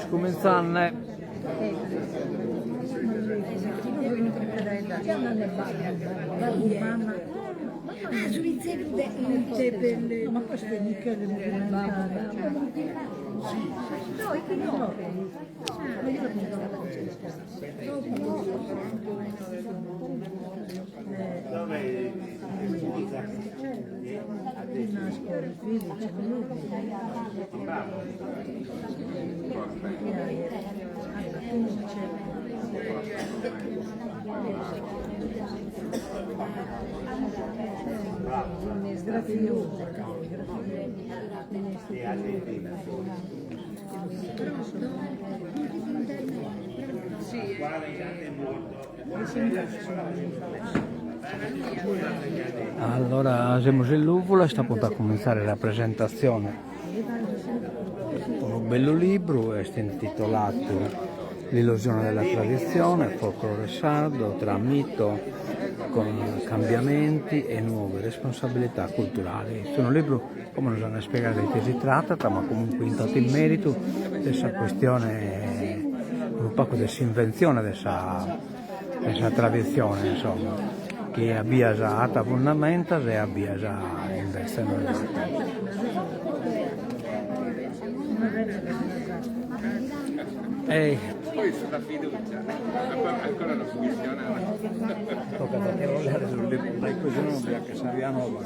Scumintzande. Allora semus in Lùvula, est a puntu a cumintzare sa presentatzione Unu bellu libru est intitoladu L'illusione della tradizione, folklore sardo tra mito con cambiamenti e nuove responsabilità culturali. Est unu libru, como nos an a ispiegare de ite si tratat, ma comunque intrat in meritu de sa questione unu pagu de s'inventzione de sa de sa traditzione insomma, chi a bias at fundamentas e a bias invece no nd'at. Tocat a che leare su libru dae cue si no bi at che sa via noba.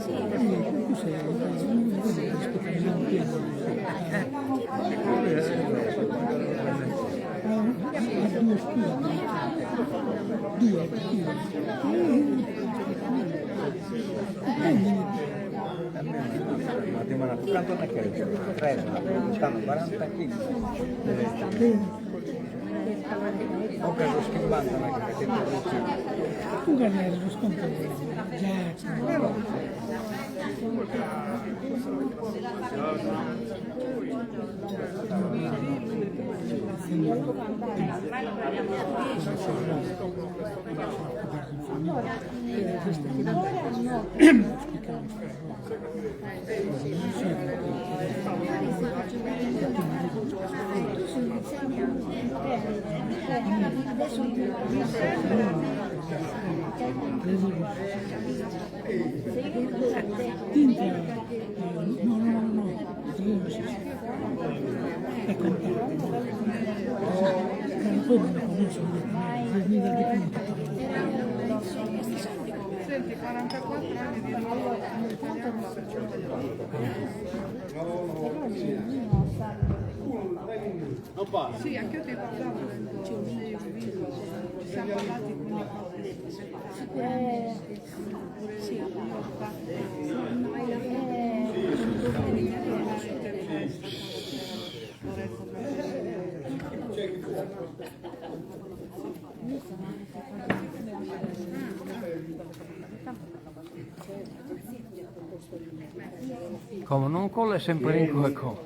Como non colet sempre in cue como.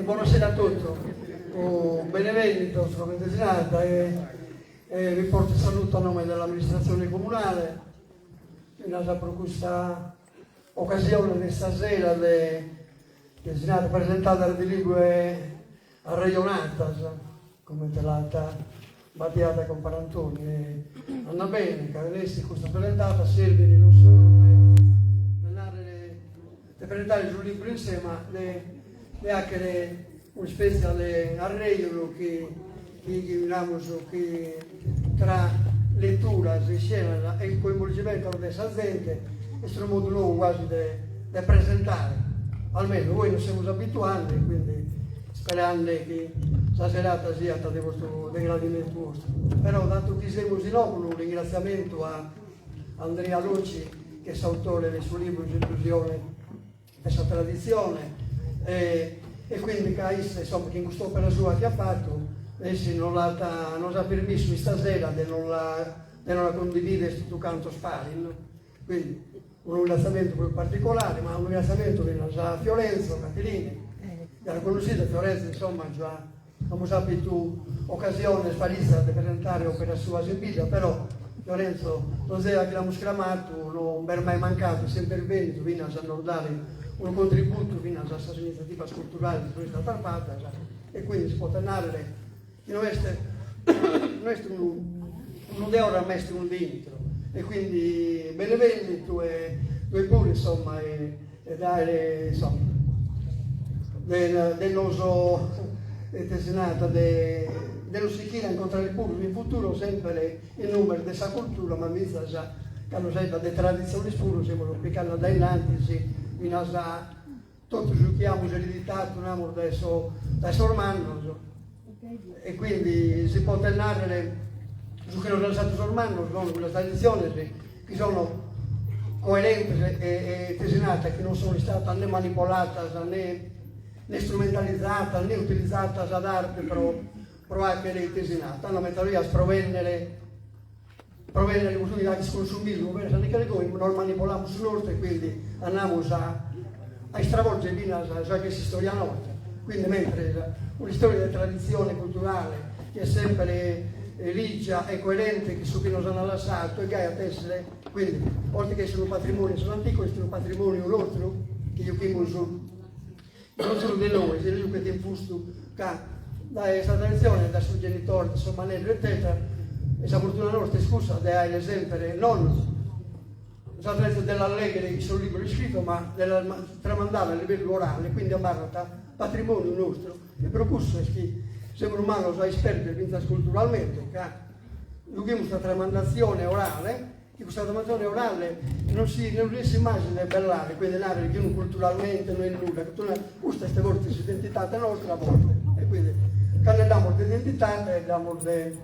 Buonasera a tutti, benevènnidos comente si narat e vi porto il saluto a nome dell'amministrazione comunale finas pro custa ocasione de stasera de si narat presentadas de lingue arrejonadas, comente l'at batiada compare Antoni, e andat bene ca nessi custas presentadas servint non solu de narrer de presentare su libru in sé ma de de 'achere un'ispètzia de arrejonu chi chi namus chi tra leturas, iscenas e coinvolgimentos de sa zente est unu modu nou quasi de de presentare, almenu poi nos semus abituande e quindi sperande chi sa serata siat de vostru de gradimentu 'ostru. Però datu chi semus inoghe unu ringratziamentu a Andria Locci chi est s'autore de su libru S'illusione de sa traditzione e. E quindi ca isse, insomma, chin cust'opera sua chi at fatu, essi nos l'at, nos at permissu istasera de nos la de nos la cundivider totu cantos paris, no? Quindi unu ringraziamentu prus particolare, ma unu ringraziamentu finas a Fiorenzo Catilini, ja lu connoschides Fiorenzo, insomma, già amus apitu ocasiones paritzas de presentare operas suas in bidda, però Fiorenzo donzi 'orta chi l'amus cramatu non b'est mai mancadu, est semper bennidu finas a nos dare unu contributu finas a sas initziativas culturales chi sunt istadas fatas e quindi si potet narrer chi no est no est unu unu de 'ora ma est unu de intro e quindi benevennitu e tue puru insomma e e dare insomma de de nos ite si narat de de nos sighire a incontrare puru in futuro sempre in numen de sa cultura ma fintzas cando s'aeddat de traditziones puru semus picande a dae innantis finas a totu su chi amus ereditadu namus dae sos dae sos mannos e quindi si potet narrer su chi nos an lassadu sos mannos sono cuddas traditziones chi sono coerentes e ite si narat chi non sono istadas ne manipoladas ne ne strumentalizadas ne utilizadas ad arte pro pro 'achere ite si narat no mentras pro bennere Pro bennere cussu chi faghet consumismu, goi nos manipolamus su nostru e quindi andamus a a istravolgere finas sa chi est s'istoria nostra. Quindi mentres un'istoria de traditzione culturale chi est sempre ligia e coerente chin su chi nos an lassadu e gai at essere, quindi oltre che essere unu patrimoniu de sos antigos est unu patrimoniu nostru chi juchimus non solu de nois, lu juchet infustu ca dae sa traditzione, dae sos genitores, dae sos manneddos eccetera, e sa fortuna nostra est cussa de aere sempre non sa traditzione de la leghere in sos libros iscritos ma de la tramandare a livellu orale, quindi abarrat patrimoniu nostru e pro cussu est chi semus malos a isperdere fintzas culturalmente ca jughimus sa tramandatzione orale chi custa tramandatzione orale non si non riessit mai a si debellare, quindi narrer chi unu culturalmente no est nudda, custa est fortzis s'identidade nostra forte e quindi cando aeddamus de identidade aeddamus de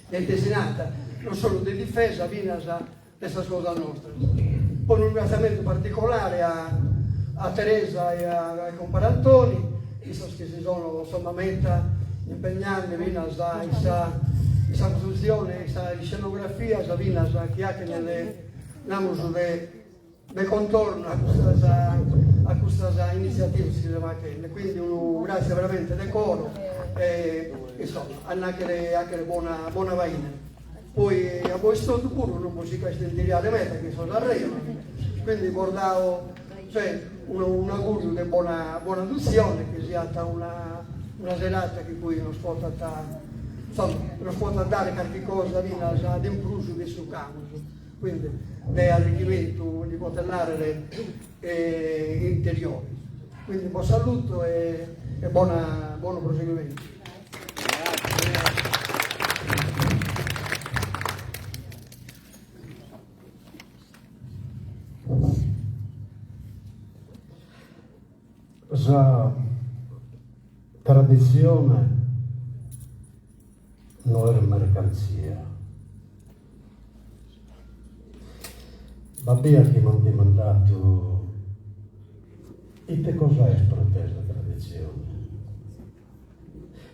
de ite si narat, non solu de difesa finas de sas cosas nostras. Poi unu ringraziamentu particolare a a Teresa e a compare Antoni, issos chi si sono insomma meta impegnande finas in sa in sa costrutzione, in sa iscenografia, sa finas chi 'achen de namus de de contorno a custas a custas initziativas chi semus fachende, quindi unu gratzie veramente de coro e insomma a nàchere 'achere bona bona faina. Poi a bois totu puru non bos sigo a istentiriare meda chin sos arrejonos, quindi bos dao cioè unu un'auguriu de bona bona adutzione, chi siat una una serata chi poi nos potat insomma nos potat dare carchi cosa finas de in prus de su ch'amus, quindi de arrichimentu si potet narrer interiore. Quindi bos saluto e e bona bonu proseguimentu. Sa traditzione no est mercantzia. B'at bias chi m'ant dimandadu ite cosa est pro te sa traditzione.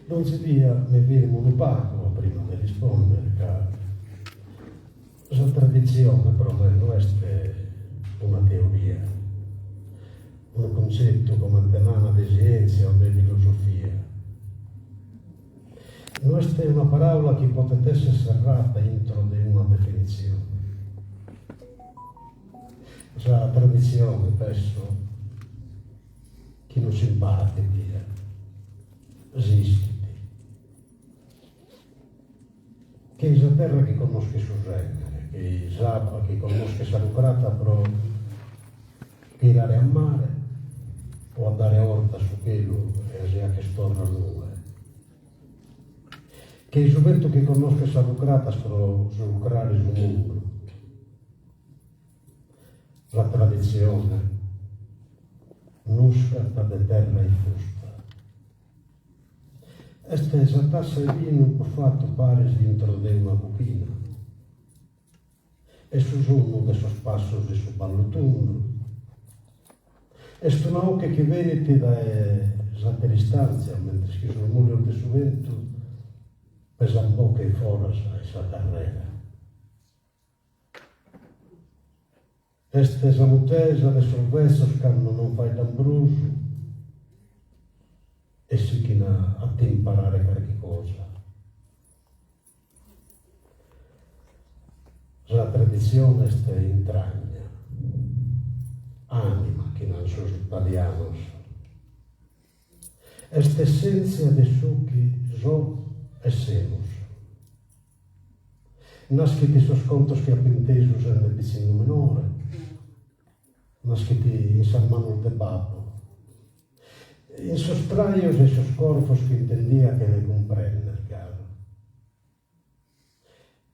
Donzi bia mi firmo unu pagu a prima de rispòndere ca sa traditzione pro me no est una teoria, unu cuntzetu comente nana de sièntzia o de filosofia. No est una paràula chi potet èssere serrada intro de una definitzione. Sa traditzione, penso, chi non s'imparat ebbia, s'ischit. Che-i sa terra chi connoschet su sèmene, che-i s'abba chi connoschet sa lucrata pro ghirare a mare o a dare 'orta a su chelu e a si 'acher torra nue. Che-i su bentu chi connoschet sas lucratas pro sulcrare su mundu. Sa traditzione nuscat de terra infusta. Est sa tassa 'e binu bufatu paris intro de una cuchina. Est su sonu de sos passos in su ballu tundu. Est una 'oche chi benit dae. s'àtera istàntzia, mentres chi sos mùlios de su bentu pesan boche in foras in sa carrera. Est sa mutesa de sos betzos cando non faeddan prus e sichin a t'imparare carchi cosa. Sa traditzione est intragna, anima chi nan sos italianos. Est essèntzia de su chi so e semus. Naschit in sos contos chi apo intesu sende pitzinnu minore, naschit in sas manos de babbu, in sos trajos e sos corfos chi intendia chene cumprender galu,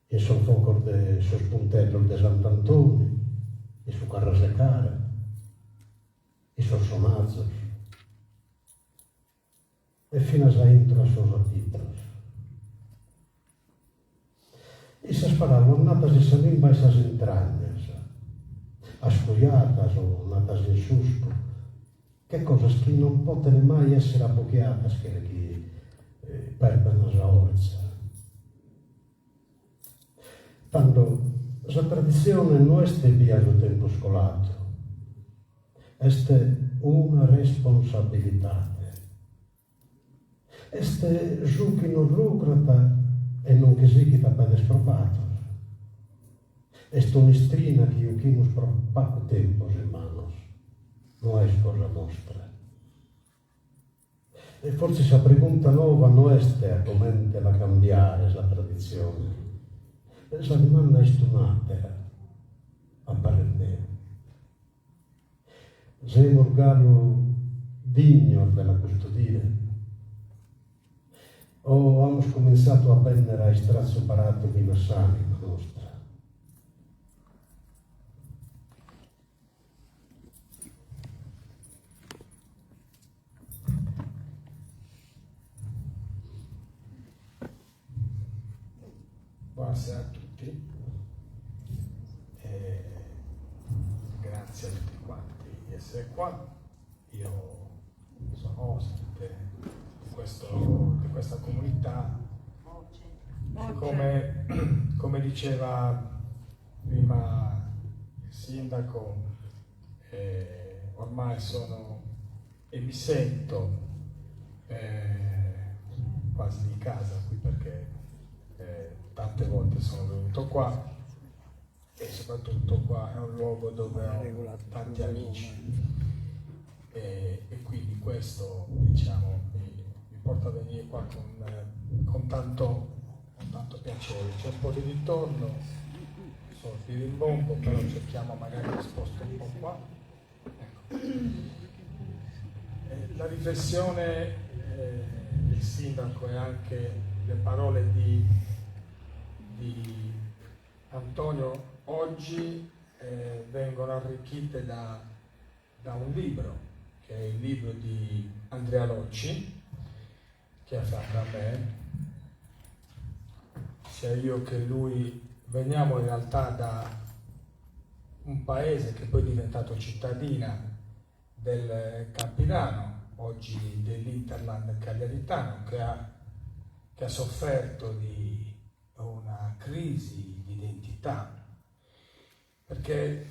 in sos focos de sos punteddos de Sant'Antoni, in su carrasecare, in sos sonazos. E finas a intro a sos atitros. In sas paràulas natas in sa limba 'e sas intragnas, ascujadas o natas in suspu, che cosas chi non poten mai èssere abbochiadas chene chi perdan sa 'orza. Tando, sa traditzione no est ebbia su tempus coladu, est una responsabilidade. Est su chi nos rucrat e non che sichit a pedes probados. Est un'istrina chi juchimus pro pacu tempus in manos, no est cosa nostra. E fortzis sa pregunta nova no est a comente la cambiare sa traditzione, sa dimanda est un'àtera, a parrer meu. Semus galu dignos de la custodire? O amus cumintzadu a bènnere a istratzu baratu finas s'ànima nostra? Buonasera a tutti, e grazie a tutti quanti di essere qua. Io sono ospite di, questo, di questa comunità. Come, come diceva prima il sindaco, eh, ormai sono e mi sento eh, quasi di casa qui perché eh, tante volte sono venuto qua e soprattutto qua è un luogo dove ho tanti amici e, e quindi questo diciamo, mi, mi porta a venire qua con, con, tanto, con tanto piacere. C'è un po' di ritorno, sono di rimbombo, però cerchiamo magari di sposto un po' qua. Ecco. Eh, la riflessione eh, del sindaco e anche le parole di, di Antonio oggi eh, vengono arricchite da, da un libro, che è il libro di Andrea Locci, che è a fianco a me. Sia io che lui veniamo in realtà da un paese che poi è diventato cittadina del Campidano, oggi dell'hinterland cagliaritano, che ha, che ha sofferto di una crisi di identità. Perché,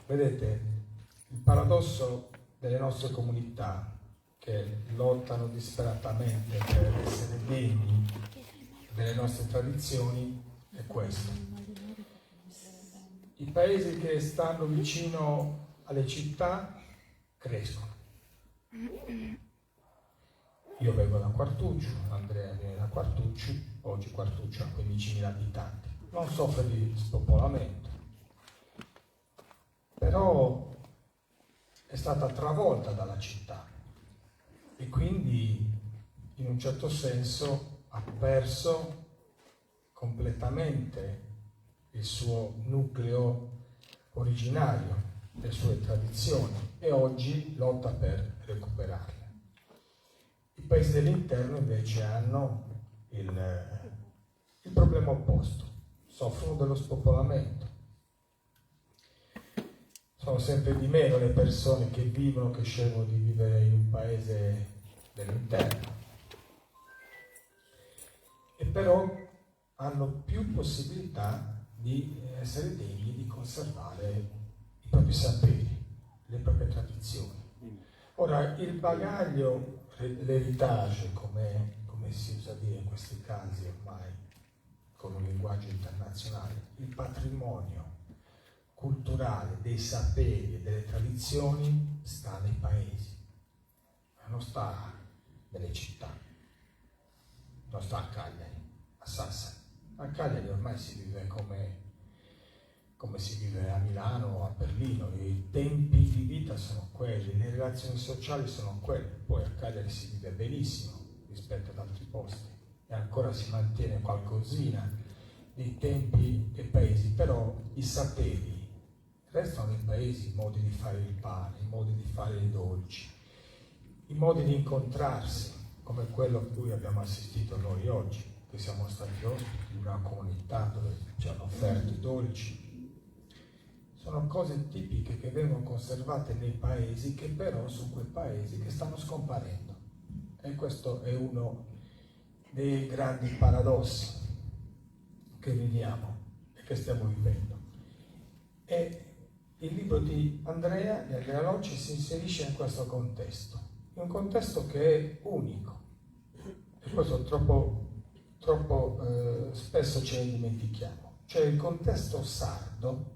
vedete, il paradosso delle nostre comunità che lottano disperatamente per essere degni delle nostre tradizioni è questo. I paesi che stanno vicino alle città crescono. Io vengo da Quartucciu, Andrea viene da Quartucciu, oggi Quartucciu ha 15.000 abitanti, non soffre di spopolamento, però è stata travolta dalla città e quindi in un certo senso ha perso completamente il suo nucleo originario, le sue tradizioni e oggi lotta per recuperarle. I paesi dell'interno invece hanno il, il problema opposto, soffrono dello spopolamento. Sono sempre di meno le persone che vivono, che scelgono di vivere in un paese dell'interno. E però hanno più possibilità di essere degni di conservare i propri saperi, le proprie tradizioni. Ora, il bagaglio, l'héritage, come, come si usa dire in questi casi ormai, con un linguaggio internazionale, il patrimonio culturale dei saperi e delle tradizioni sta nei paesi, ma non sta nelle città, non sta a Cagliari, a Sassari. A Cagliari ormai si vive come, come si vive a Milano o a Berlino, i tempi di vita sono quelli, le relazioni sociali sono quelle, poi a Cagliari si vive benissimo rispetto ad altri posti e ancora si mantiene qualcosina dei tempi dei paesi, però i saperi restano nei paesi, i modi di fare il pane, i modi di fare i dolci, i modi di incontrarsi, come quello a cui abbiamo assistito noi oggi, che siamo stati ospiti di una comunità dove ci hanno offerto i dolci. Sono cose tipiche che vengono conservate nei paesi, che però sono quei paesi che stanno scomparendo. E questo è uno dei grandi paradossi che viviamo e che stiamo vivendo. E il libro di Andrea, di Andrea Locci, si inserisce in questo contesto, in un contesto che è unico. E questo troppo, troppo eh, spesso ce ne dimentichiamo. Cioè il contesto sardo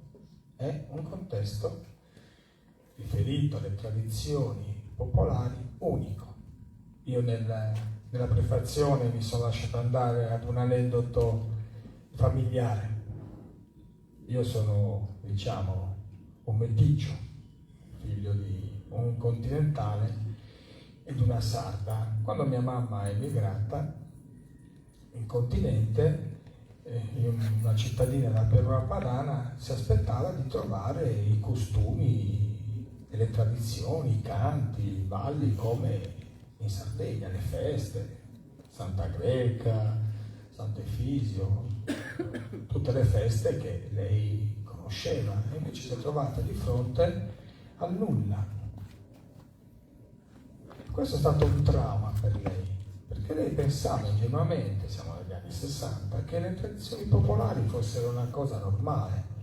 è un contesto riferito alle tradizioni popolari unico. Io nel, nella prefazione mi sono lasciato andare ad un aneddoto familiare. Io sono, diciamo, un meticcio, figlio di un continentale ed una sarda. Quando mia mamma è emigrata in continente, eh, in una cittadina da Pianura Padana, si aspettava di trovare i costumi, le tradizioni, i canti, i balli come in Sardegna, le feste, Santa Greca, Sant'Efisio, tutte le feste che lei conosceva, e invece si è trovata di fronte al nulla. Questo è stato un trauma per lei, perché lei pensava ingenuamente, siamo negli anni 60, che le tradizioni popolari fossero una cosa normale,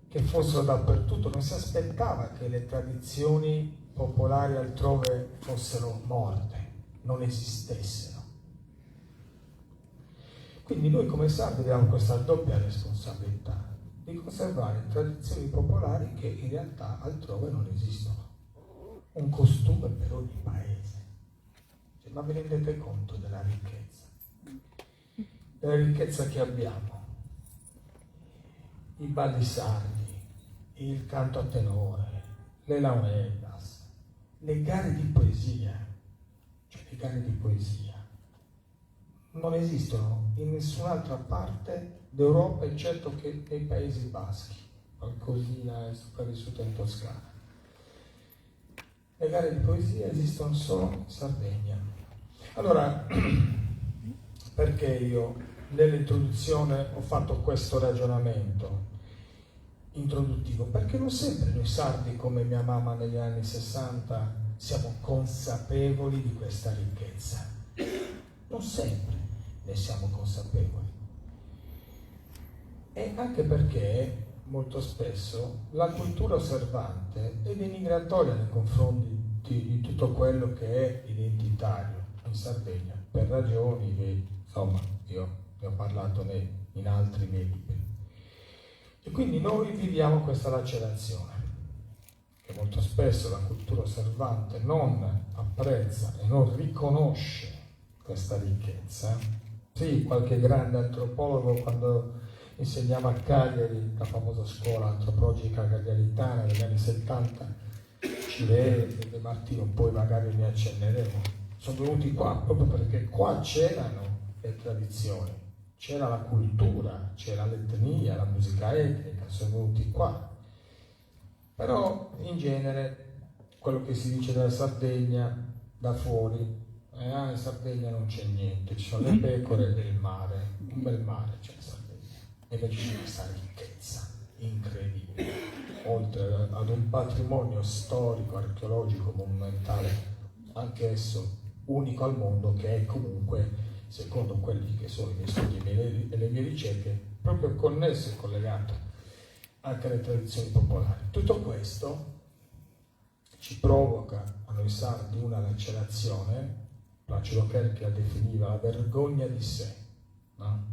che fossero dappertutto, non si aspettava che le tradizioni popolari altrove fossero morte, non esistessero. Quindi noi come sardi abbiamo questa doppia responsabilità di conservare tradizioni popolari che in realtà altrove non esistono. Un costume per ogni paese. Cioè, ma vi rendete conto della ricchezza? Della ricchezza che abbiamo? I balli sardi, il canto a tenore, le launeddas, le gare di poesia, cioè le gare di poesia non esistono in nessun'altra parte d'Europa eccetto che nei Paesi Baschi, qualcosina è sopravvissuta in Toscana. Le gare di poesia esistono solo in Sardegna. Allora, perché io nell'introduzione ho fatto questo ragionamento introduttivo? Perché non sempre noi sardi, come mia mamma negli anni 60, siamo consapevoli di questa ricchezza. Non sempre ne siamo consapevoli. E anche perché molto spesso la cultura osservante è denigratoria nei confronti di tutto quello che è identitario in Sardegna, per ragioni che, insomma, io ne ho parlato nei, in altri miei libri. E quindi noi viviamo questa lacerazione, che molto spesso la cultura osservante non apprezza e non riconosce questa ricchezza. Sì, qualche grande antropologo quando insegnava a Cagliari, la famosa scuola antropologica cagliaritana degli anni 70, Cilese, De Martino, poi magari ne accenneremo, sono venuti qua proprio perché qua c'erano le tradizioni, c'era la cultura, c'era l'etnia, la musica etnica, sono venuti qua. Però in genere quello che si dice della Sardegna da fuori eh, ah, in Sardegna non c'è niente, ci sono le pecore e il mare, un bel mare c'è in Sardegna. E invece c'è questa ricchezza. incredibile, oltre ad un patrimonio storico, archeologico, monumentale, anch'esso unico al mondo, che è comunque, secondo quelli che sono i miei studi e le mie ricerche, proprio connesso e collegato anche alle tradizioni popolari. Tutto questo ci provoca a noi sardi una lacerazione, Placido Cherchi la definiva la vergogna di sé, no?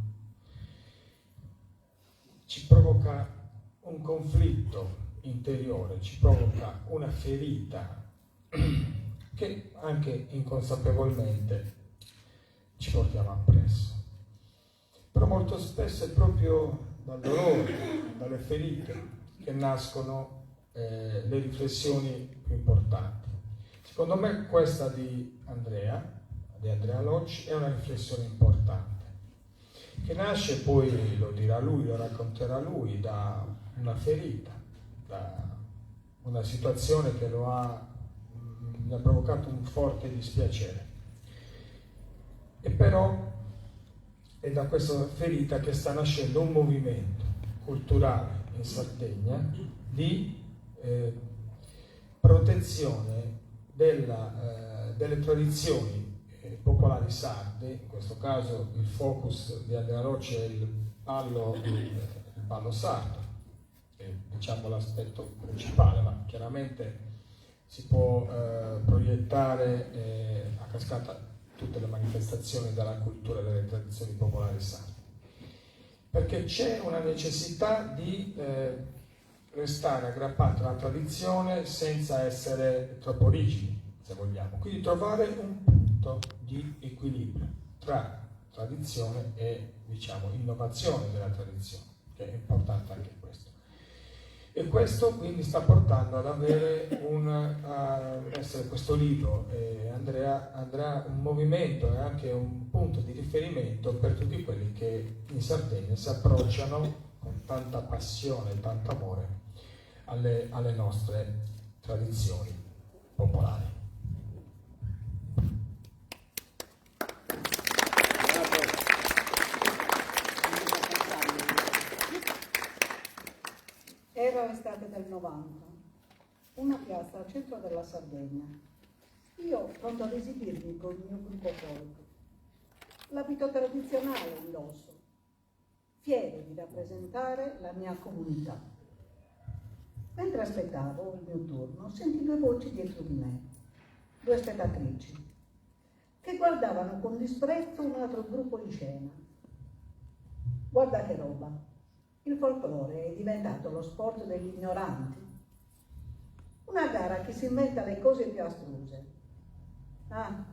Ci provoca un conflitto interiore, ci provoca una ferita che anche inconsapevolmente ci portiamo appresso. Però molto spesso è proprio dal dolore, dalle ferite che nascono eh, le riflessioni più importanti. Secondo me questa di Andrea, di Andrea Locci, è una riflessione importante, che nasce poi, lo dirà lui, lo racconterà lui, da una ferita, da una situazione che lo ha, mm, gli ha provocato un forte dispiacere. E però è da questa ferita che sta nascendo un movimento culturale in Sardegna di eh, protezione della, eh, delle tradizioni eh, popolari sarde, in questo caso il focus di Andrea Rocci è il ballo, il ballo sardo, è diciamo l'aspetto principale, ma chiaramente si può eh, proiettare eh, a cascata tutte le manifestazioni della cultura e delle tradizioni popolari sarde. Perché c'è una necessità di eh, restare aggrappati alla tradizione senza essere troppo rigidi, se vogliamo. Quindi trovare un punto di equilibrio tra tradizione e diciamo, innovazione della tradizione, che è importante anche questo. E questo quindi sta portando ad avere un, a essere questo libro, eh, Andrea, Andrea, un movimento e anche un punto di riferimento per tutti quelli che in Sardegna si approcciano con tanta passione e tanto amore alle, alle nostre tradizioni popolari. Era l'estate del 90, una piazza al centro della Sardegna. Io pronto ad esibirmi con il mio gruppo folk. L'abito tradizionale indosso, fiero di rappresentare la mia comunità. Mentre aspettavo il mio turno, sentì due voci dietro di me, due spettatrici, che guardavano con disprezzo un altro gruppo in scena. Guarda che roba! Il folklore è diventato lo sport degli ignoranti. Una gara che si inventa le cose più astruse. Ah,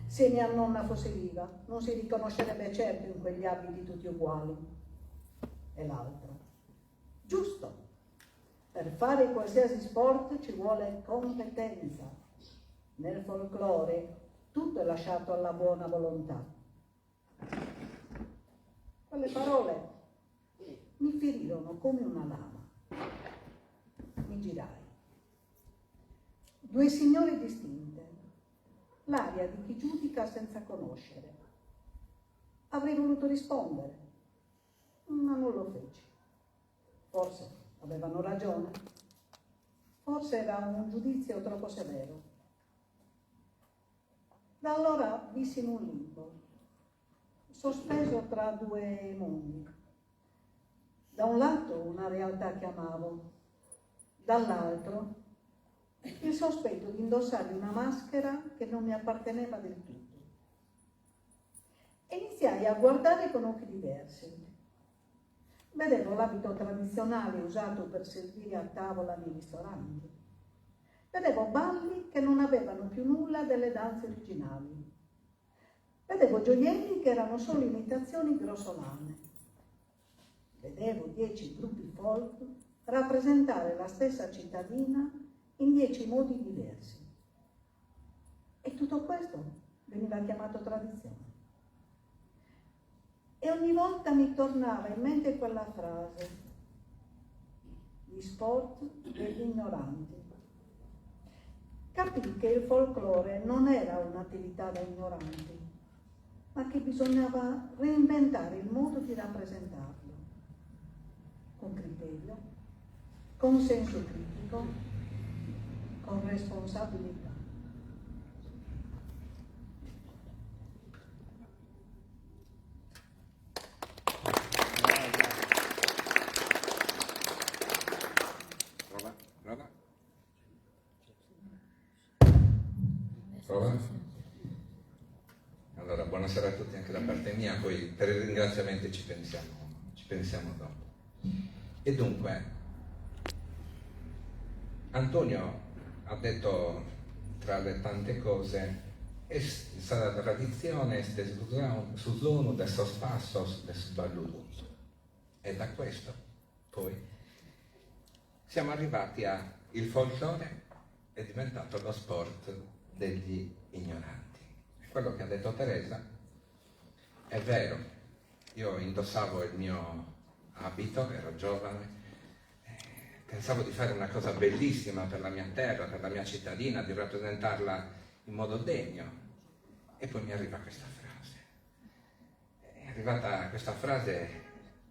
se mia nonna fosse viva, non si riconoscerebbe certo in quegli abiti tutti uguali. E l'altra. Giusto. Per fare qualsiasi sport ci vuole competenza. Nel folklore tutto è lasciato alla buona volontà. Quelle parole mi ferirono come una lama. Mi girai. Due signore distinte, l'aria di chi giudica senza conoscere. Avrei voluto rispondere, ma non lo feci. Forse avevano ragione. Forse era un giudizio troppo severo. Da allora vissi in un limbo, sospeso tra due mondi. Da un lato una realtà che amavo, dall'altro il sospetto di indossare una maschera che non mi apparteneva del tutto. E iniziai a guardare con occhi diversi. Vedevo l'abito tradizionale usato per servire a tavola nei ristoranti. Vedevo balli che non avevano più nulla delle danze originali. Vedevo gioielli che erano solo imitazioni grossolane. Vedevo dieci gruppi folk rappresentare la stessa cittadina in dieci modi diversi. E tutto questo veniva chiamato tradizione. E ogni volta mi tornava in mente quella frase, gli sport degli ignoranti. Capì che il folklore non era un'attività da ignoranti, ma che bisognava reinventare il modo di rappresentarlo, con criterio, Con senso critico, con responsabilità. Prova, prova. Prova. Allora, buonasera a tutti anche da parte mia, poi per i ringraziamenti ci pensiamo, ci pensiamo dopo. E dunque, Antonio ha detto tra le tante cose, est sa traditzione est su sonu de sos passos de su ballu tundu. E da questo, poi, siamo arrivati a il folklore è diventato lo sport degli ignoranti. E quello che ha detto Teresa è vero, io indossavo il mio abito, ero giovane, pensavo di fare una cosa bellissima per la mia terra, per la mia cittadina, di rappresentarla in modo degno. E poi mi arriva questa frase. È arrivata questa frase,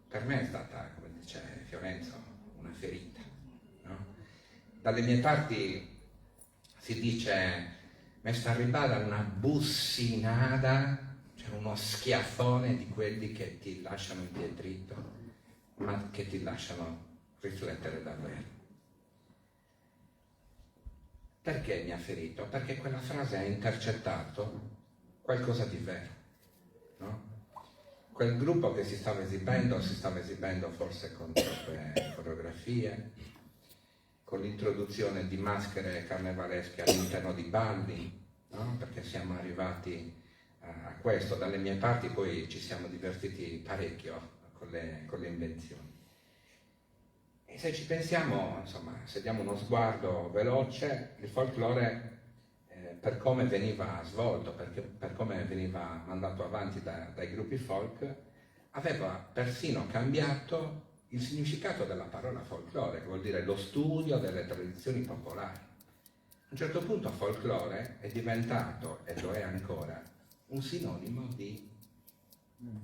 per me è stata, come dice Fiorenzo, una ferita. No? Dalle mie parti si dice, m'est arribada una bussinada, cioè uno schiaffone di quelli che ti lasciano impietrito, ma che ti lasciano riflettere davvero. Perché mi ha ferito? Perché quella frase ha intercettato qualcosa di vero. No? Quel gruppo che si stava esibendo, si stava esibendo forse con troppe coreografie, con l'introduzione di maschere carnevalesche all'interno di balli, no? Perché siamo arrivati a questo, dalle mie parti poi ci siamo divertiti parecchio con le, con le invenzioni. E se ci pensiamo, insomma, se diamo uno sguardo veloce, il folklore eh, per come veniva svolto, perché, per come veniva mandato avanti da, dai gruppi folk, aveva persino cambiato il significato della parola folklore, che vuol dire lo studio delle tradizioni popolari. A un certo punto folklore è diventato, e lo è ancora, un sinonimo di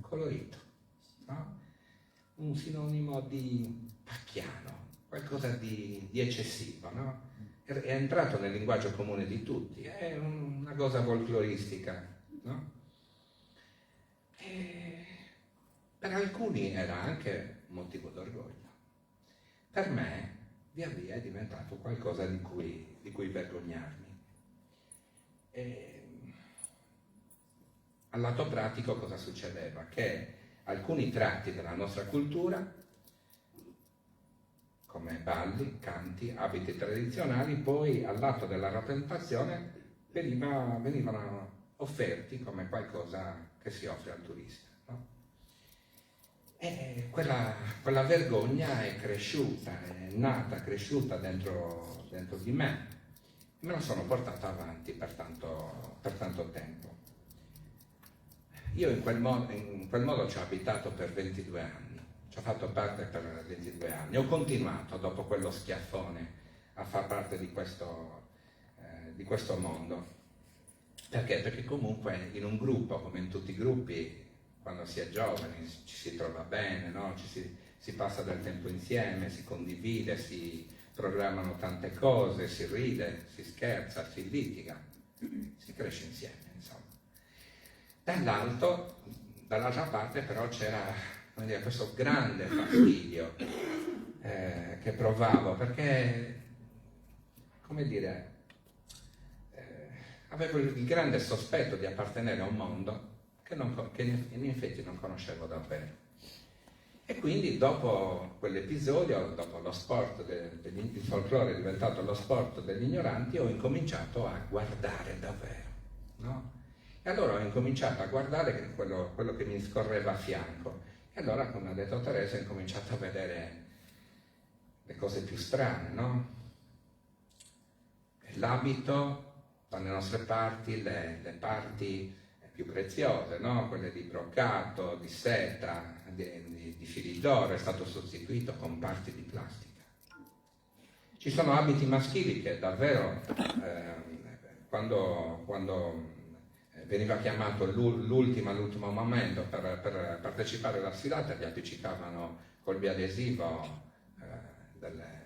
colorito, no? un sinonimo di pacchiano, qualcosa di, di eccessivo, no? È entrato nel linguaggio comune di tutti, è una cosa folcloristica, no? E per alcuni era anche motivo d'orgoglio. Per me, via via, è diventato qualcosa di cui, di cui vergognarmi. E al lato pratico cosa succedeva? Che alcuni tratti della nostra cultura, come balli, canti, abiti tradizionali, poi al lato della rappresentazione veniva, venivano offerti come qualcosa che si offre al turista. No? E quella, quella, vergogna è cresciuta, è nata, cresciuta dentro, dentro di me e me la sono portata avanti per tanto, per tanto tempo. Io in quel, modo, in quel modo ci ho abitato per 22 anni, ci ho fatto parte per 22 anni, ho continuato dopo quello schiaffone a far parte di questo, eh, di questo mondo. Perché? Perché comunque in un gruppo, come in tutti i gruppi, quando si è giovani ci si trova bene, no? ci si, si passa del tempo insieme, si condivide, si programmano tante cose, si ride, si scherza, si litiga, si cresce insieme, insomma. Dall'alto, dall'altra parte però c'era dire, questo grande fastidio eh, che provavo perché, come dire, eh, avevo il grande sospetto di appartenere a un mondo che, non, che in effetti non conoscevo davvero. E quindi dopo quell'episodio, dopo lo sport, de, degli, il folklore è diventato lo sport degli ignoranti, ho incominciato a guardare davvero. No? E allora ho incominciato a guardare quello, quello che mi scorreva a fianco. E allora, come ha detto Teresa, ho incominciato a vedere le cose più strane, no? L'abito, dalle nostre parti, le, le parti più preziose, no? quelle di broccato, di seta, di, di, di fili d'oro, è stato sostituito con parti di plastica. Ci sono abiti maschili che davvero, eh, quando, quando veniva chiamato l'ultimo all'ultimo momento per, per partecipare alla sfilata, gli appiccicavano col biadesivo eh, delle,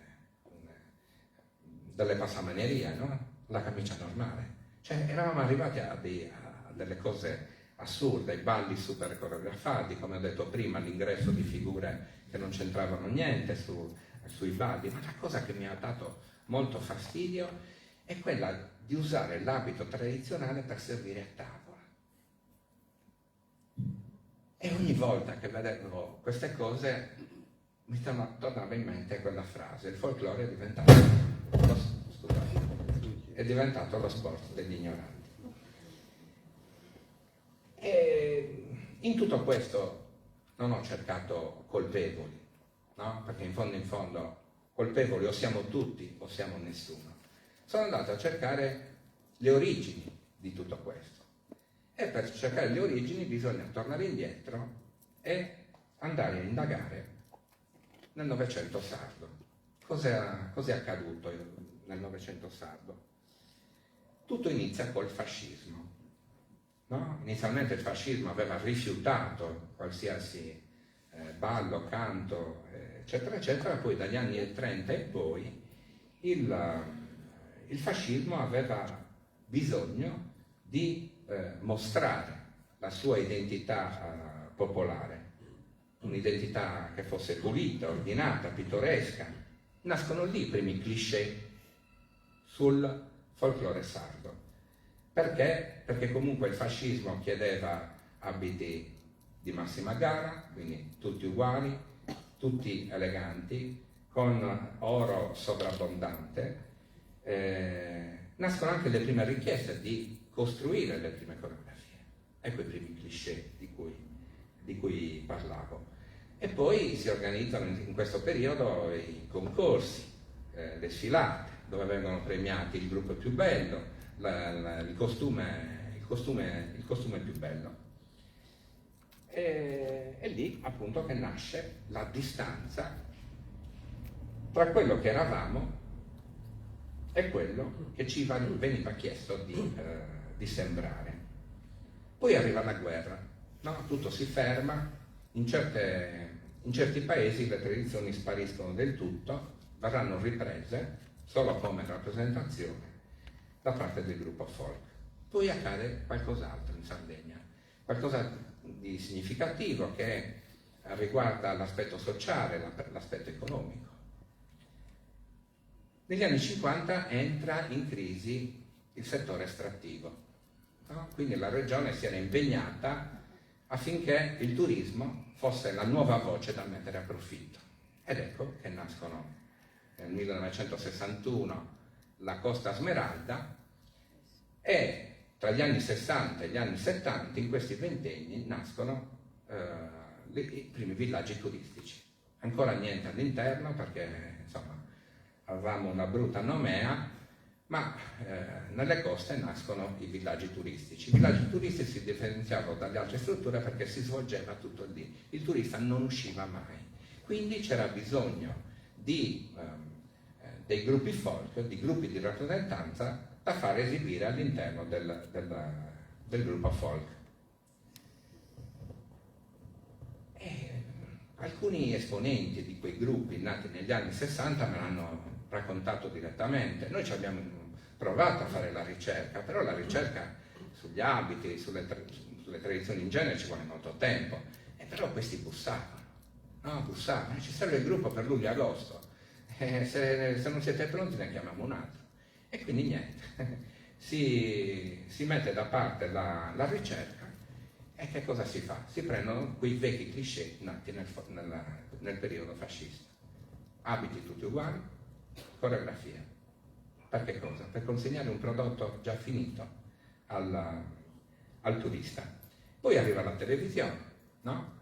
delle passamanerie, no? La camicia normale. Cioè eravamo arrivati a, dei, a delle cose assurde, i balli super coreografati, come ho detto prima, l'ingresso di figure che non c'entravano niente su, sui balli, ma la cosa che mi ha dato molto fastidio è quella di usare l'abito tradizionale per servire a tavola. E ogni volta che vedevo queste cose mi tornava in mente quella frase, il folklore è diventato lo, scusate, è diventato lo sport degli ignoranti. E in tutto questo non ho cercato colpevoli, no? Perché in fondo in fondo colpevoli o siamo tutti o siamo nessuno. Sono andato a cercare le origini di tutto questo. E per cercare le origini bisogna tornare indietro e andare a indagare nel Novecento sardo. Cos'è, cos'è accaduto nel Novecento sardo? Tutto inizia col fascismo. No? Inizialmente il fascismo aveva rifiutato qualsiasi eh, ballo, canto, eccetera, eccetera, poi dagli anni 30 in poi il, il fascismo aveva bisogno di eh, mostrare la sua identità eh, popolare, un'identità che fosse pulita, ordinata, pittoresca. Nascono lì i primi cliché sul folklore sardo. Perché? Perché comunque il fascismo chiedeva abiti di massima gara, quindi tutti uguali, tutti eleganti, con oro sovrabbondante. Eh, nascono anche le prime richieste di costruire le prime coreografie. Ecco i primi cliché di cui, di cui parlavo. E poi si organizzano in questo periodo i concorsi, eh, le sfilate, dove vengono premiati il gruppo più bello, la, la, il, costume, il, costume, il costume più bello. E, è lì appunto che nasce la distanza tra quello che eravamo e quello che ci veniva chiesto di, eh, di sembrare. Poi arriva la guerra, no? tutto si ferma, in, certe, in certi paesi le tradizioni spariscono del tutto, verranno riprese solo come rappresentazione da parte del gruppo folk. Poi accade qualcos'altro in Sardegna, qualcosa di significativo che riguarda l'aspetto sociale, l'aspetto economico. Negli anni 50 entra in crisi il settore estrattivo, no? quindi la regione si era impegnata affinché il turismo fosse la nuova voce da mettere a profitto. Ed ecco che nascono nel 1961 la Costa Smeralda e tra gli anni 60 e gli anni 70, in questi ventenni, nascono eh, i primi villaggi turistici. Ancora niente all'interno perché insomma avevamo una brutta nomea, ma eh, nelle coste nascono i villaggi turistici. I villaggi turistici si differenziavano dalle altre strutture perché si svolgeva tutto lì, il turista non usciva mai. Quindi c'era bisogno di, ehm, eh, dei gruppi folk, di gruppi di rappresentanza da fare esibire all'interno del, del, del gruppo folk. E alcuni esponenti di quei gruppi nati negli anni 60 me l'hanno raccontato direttamente. Noi ci abbiamo provato a fare la ricerca, però la ricerca sugli abiti, sulle, tra- sulle tradizioni in genere ci vuole molto tempo. E però questi bussavano, no? Bussavano, ci serve il gruppo per luglio e agosto. Eh, se, se non siete pronti ne chiamiamo un altro. E quindi niente, si, si mette da parte la, la ricerca e che cosa si fa? Si prendono quei vecchi cliché nati nel, nella, nel periodo fascista. Abiti tutti uguali, coreografia. Per che cosa? Per consegnare un prodotto già finito al, al turista. Poi arriva la televisione, no?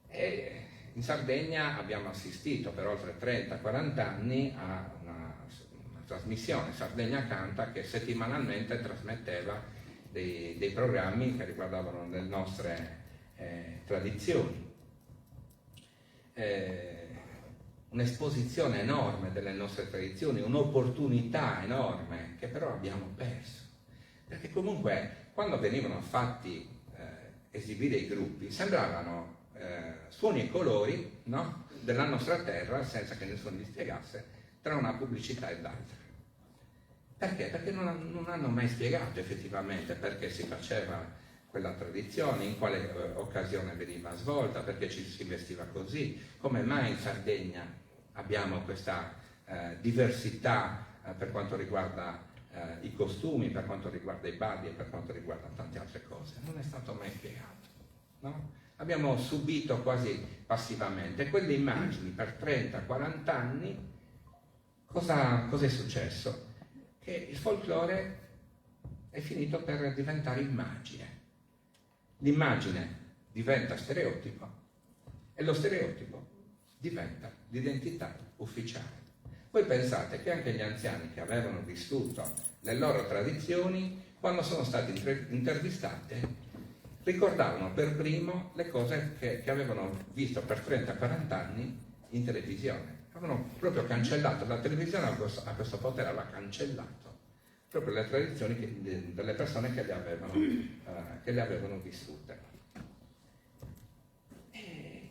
E in Sardegna abbiamo assistito per oltre 30-40 anni a una, una trasmissione, Sardegna Canta, che settimanalmente trasmetteva dei, dei programmi che riguardavano le nostre eh, tradizioni. Eh, un'esposizione enorme delle nostre tradizioni, un'opportunità enorme che però abbiamo perso. Perché comunque quando venivano fatti eh, esibire i gruppi sembravano eh, suoni e colori no? della nostra terra senza che nessuno gli spiegasse tra una pubblicità e l'altra. Perché? Perché non, non hanno mai spiegato effettivamente perché si faceva quella tradizione, in quale eh, occasione veniva svolta, perché ci si vestiva così, come mai in Sardegna abbiamo questa eh, diversità eh, per quanto riguarda eh, i costumi, per quanto riguarda i balli e per quanto riguarda tante altre cose. Non è stato mai spiegato. No? Abbiamo subito quasi passivamente quelle immagini per 30-40 anni. Cosa, cosa è successo? Che il folklore è finito per diventare immagine. L'immagine diventa stereotipo e lo stereotipo diventa l'identità ufficiale. Voi pensate che anche gli anziani che avevano vissuto le loro tradizioni, quando sono stati intervistati, ricordavano per primo le cose che, che avevano visto per 30-40 anni in televisione. Avevano proprio cancellato, la televisione a questo, a questo potere aveva cancellato proprio le tradizioni che, delle persone che le avevano, eh, che le avevano vissute. E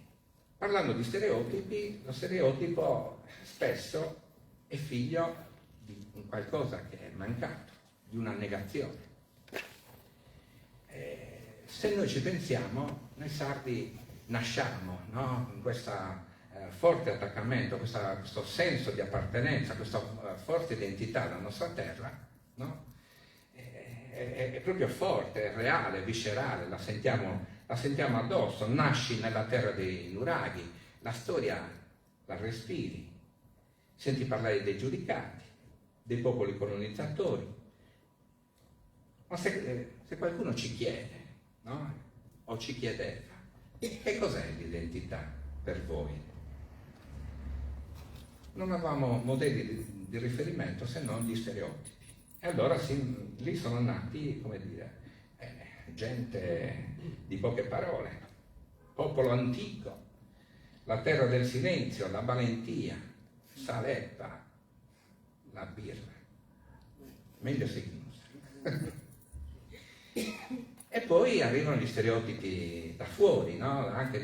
parlando di stereotipi, lo stereotipo spesso è figlio di un qualcosa che è mancato, di una negazione. E se noi ci pensiamo, noi sardi nasciamo no? in questo eh, forte attaccamento, questa, questo senso di appartenenza, questa eh, forte identità alla nostra terra, no? è, è, è, proprio forte, è reale, viscerale, la sentiamo, la sentiamo addosso, nasci nella terra dei nuraghi, la storia la respiri, senti parlare dei giudicati, dei popoli colonizzatori. Ma se, eh, se qualcuno ci chiede, no? o ci chiedeva, che cos'è l'identità per voi? Non avevamo modelli di, di riferimento se non gli stereotipi. E allora sì, lì sono nati, come dire, eh, gente di poche parole, popolo antico, la terra del silenzio, la valentia, Saletta, la birra. Meglio se chiusa. E poi arrivano gli stereotipi da fuori, no? anche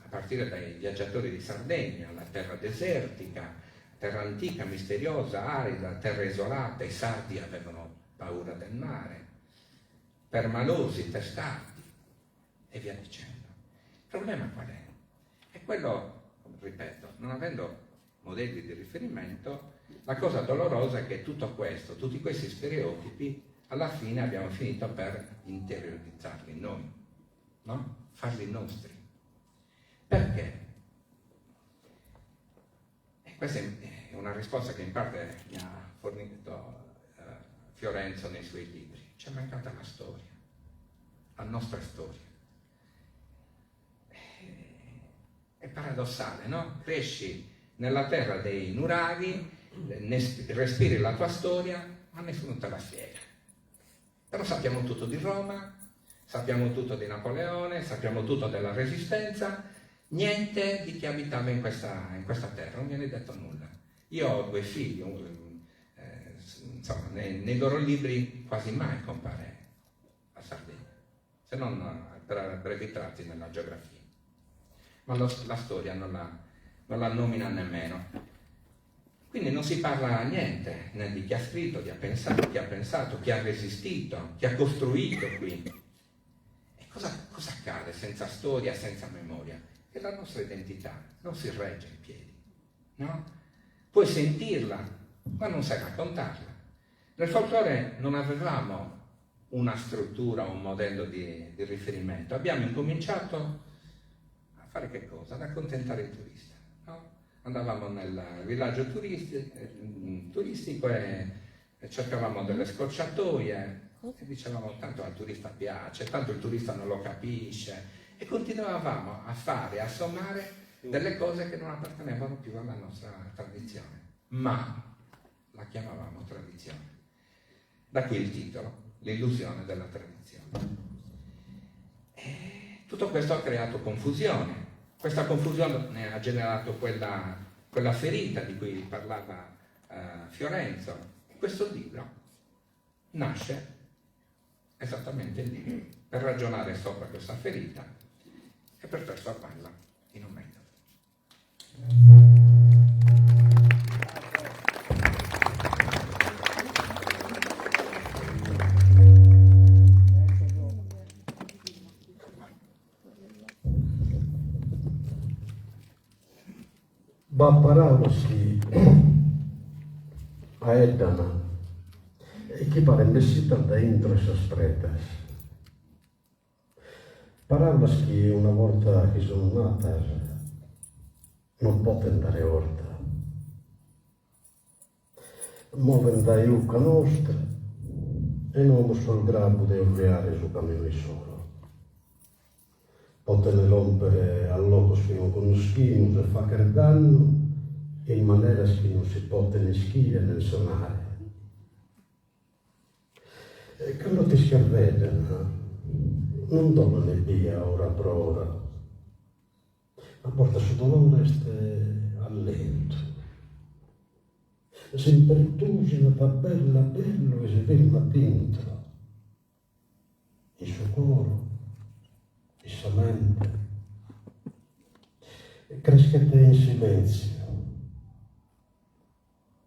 a partire dai viaggiatori di Sardegna, la terra desertica, terra antica, misteriosa, arida, terra isolata, i sardi avevano paura del mare, permalosi, testardi e via dicendo. Il problema qual è? È quello, ripeto, non avendo modelli di riferimento, la cosa dolorosa è che tutto questo, tutti questi stereotipi, alla fine abbiamo finito per interiorizzarli noi, no? Farli nostri. Perché? E questa è una risposta che in parte mi ha fornito eh, Fiorenzo nei suoi libri. Ci è mancata la storia, la nostra storia. È paradossale, no? Cresci nella terra dei nuraghi, respiri la tua storia, ma nessuno te la spiega. Però sappiamo tutto di Roma, sappiamo tutto di Napoleone, sappiamo tutto della Resistenza, niente di chi abitava in questa, in questa terra, non viene detto nulla. Io ho due figli, eh, insomma, nei, nei loro libri quasi mai compare la Sardegna, se non per brevi tratti nella geografia. Ma lo, la storia non la, non la nomina nemmeno. Quindi non si parla niente né di chi ha scritto, chi ha pensato, chi ha pensato, chi ha resistito, chi ha costruito qui. E cosa, cosa accade senza storia, senza memoria? Che la nostra identità non si regge in piedi, no? Puoi sentirla, ma non sai raccontarla. Nel folklore non avevamo una struttura, un modello di, di riferimento. Abbiamo incominciato a fare che cosa? Ad accontentare il turista. No? Andavamo nel villaggio turisti, eh, turistico e, e cercavamo delle scorciatoie e dicevamo tanto al turista piace, tanto il turista non lo capisce e continuavamo a fare, a sommare delle cose che non appartenevano più alla nostra tradizione, ma la chiamavamo tradizione. Da qui il titolo, l'illusione della tradizione. E tutto questo ha creato confusione. Questa confusione ha generato quella, quella ferita di cui parlava eh, Fiorenzo. Questo libro nasce esattamente lì, per ragionare sopra questa ferita e per trasformarla in un metodo. B'at paràulas chi 'aeddan e chi paren bessidas dae intro 'e sas pretas. Paràulas chi una borta chi sun natas non poten dare 'orta. Moven dae 'uca nostra e no amus sos grabbu de orriare su caminu issoro. Poten lòmpere a logos chi non connoschimus e fàghere dannu in maneras chi non si poten ischire nen sonare. E cando t'ischerveddan, non dolen ebbia ora pro ora. A bortas su dolore est a lentu. S'impertùsinat a bellu a bellu e si firmat intro. In su coro, in sa mente, creschet in silèntziu,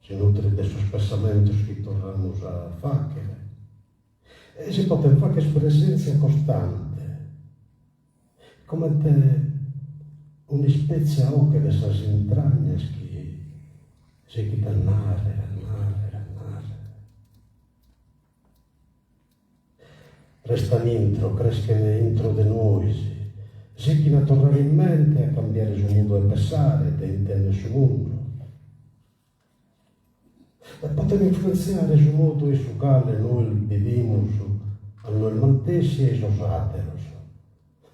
si nutrit de sos pessamentos chi torramus a fàghere e si potet fàghere presèntzia costante, comente un'ispètzia 'oghe de sas intragnas chi sighit a nàrrere, a nàrrere, a nàrrere. Restan intro, creschen intro de nois, sichin a torrare in mente e a cambiare su modu 'e pessare e de intender su mundu. E poten influentziare su modu in su cale nois bidimus a nois mantessi e sos àteros,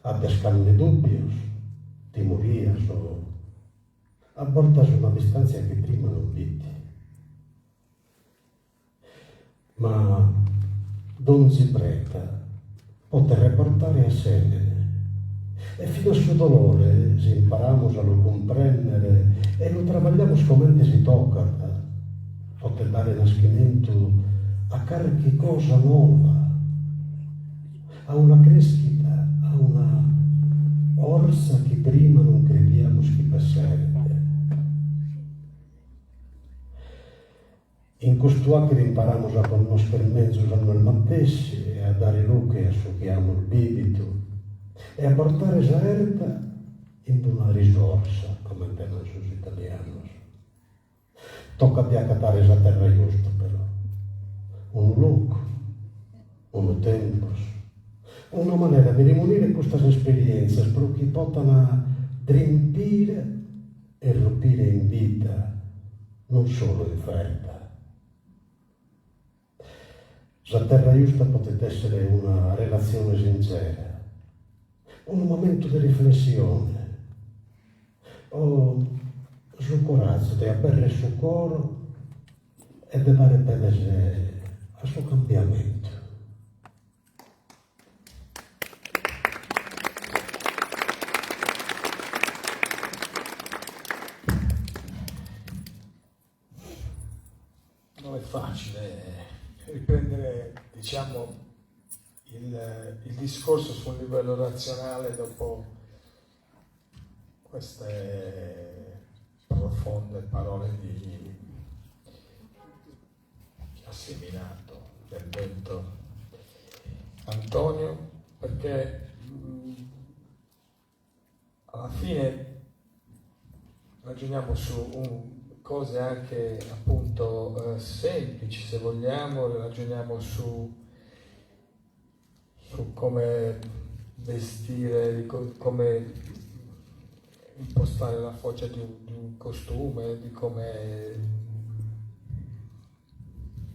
addescande dùbbios, timorias o a bortas una distàntzia chi prima non b'it. Ma donzi preta potet reportare a sèmene, e finas su dolore, si imparamus a lu cumprèndere e lu trabagliamus comente si tocat, potet dare naschimentu a carchi cosa nova, a una crèschida, a una 'ortza chi prima non crediamus chi b'esseret. In custu 'àchere imparamus a connoscher menzus a nois matessi e a dare luche a su chi amus bìvidu e a bortare sa 'erta in una risorsa, comente nan sos italianos. Tocat de acatare sa terra justa, però. Unu locu, unu tempus, una manera de remunire custas esperièntzias pro chi potan drimpire e rupire in bida, non solu in ferta. Sa terra justa potet èssere una relatzione sincera, unu momentu de riflessione o su corazu de aberrer su coro e de dare pedes a su cambiamentu. Non è facile riprendere, diciamo, il, il discorso su un livello razionale dopo queste profonde parole di che ha seminato nel vento Antonio, perché alla fine ragioniamo su un, cose anche appunto eh, semplici se vogliamo, ragioniamo su, su come vestire, come impostare la foggia di un, di un costume, di come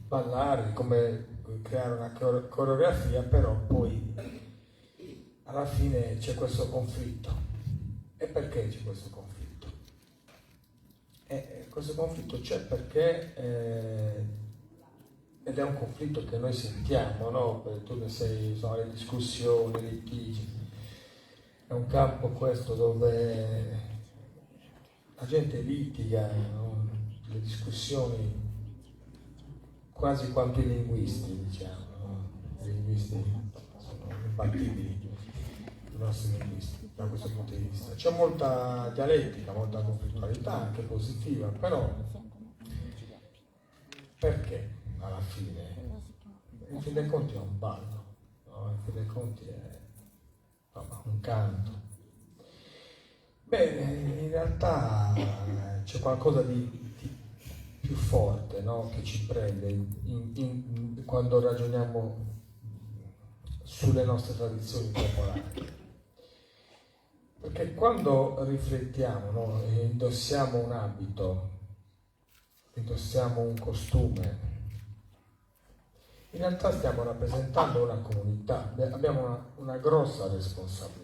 ballare, di come creare una coreografia, però poi alla fine c'è questo conflitto. E perché c'è questo conflitto? E questo conflitto c'è perché, eh, ed è un conflitto che noi sentiamo, no? Tu ne sei, insomma, le discussioni, i litigi, è un campo questo dove la gente litiga, no? le discussioni quasi quanto i linguisti, diciamo, no? I linguisti sono imbattibili, i nostri linguisti, da questo punto di vista. C'è molta dialettica, molta conflittualità, anche positiva, però perché alla fine? In fin dei conti è un ballo, no? In fin dei conti è un canto. Beh, in realtà c'è qualcosa di, di più forte no? che ci prende in, in, quando ragioniamo sulle nostre tradizioni popolari. Perché quando riflettiamo no, e indossiamo un abito, indossiamo un costume, in realtà stiamo rappresentando una comunità, abbiamo una, una grossa responsabilità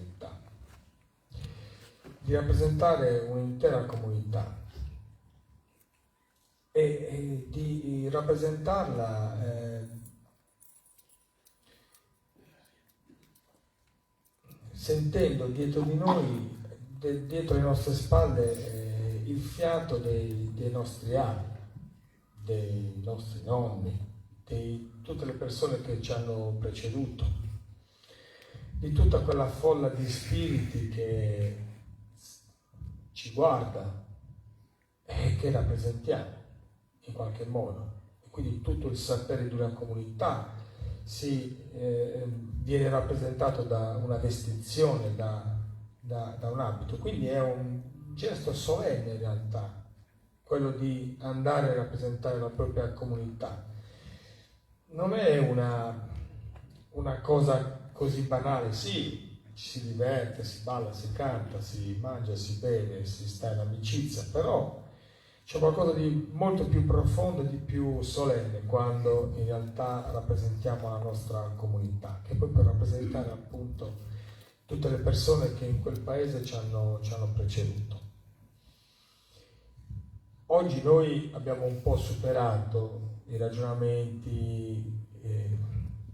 di rappresentare un'intera comunità e, e di rappresentarla eh, sentendo dietro di noi, de, dietro le nostre spalle, eh, il fiato dei, dei nostri avi, dei nostri nonni, di tutte le persone che ci hanno preceduto, di tutta quella folla di spiriti che ci guarda e che rappresentiamo in qualche modo. E quindi tutto il sapere di una comunità si, eh, viene rappresentato da una vestizione, da, da, da un abito. Quindi è un gesto solenne in realtà, quello di andare a rappresentare la propria comunità. Non è una, una cosa così banale, sì, ci si diverte, si balla, si canta, si mangia, si beve, si sta in amicizia, però c'è qualcosa di molto più profondo e di più solenne quando in realtà rappresentiamo la nostra comunità, che poi può rappresentare appunto tutte le persone che in quel paese ci hanno, ci hanno preceduto. Oggi noi abbiamo un po' superato i ragionamenti eh,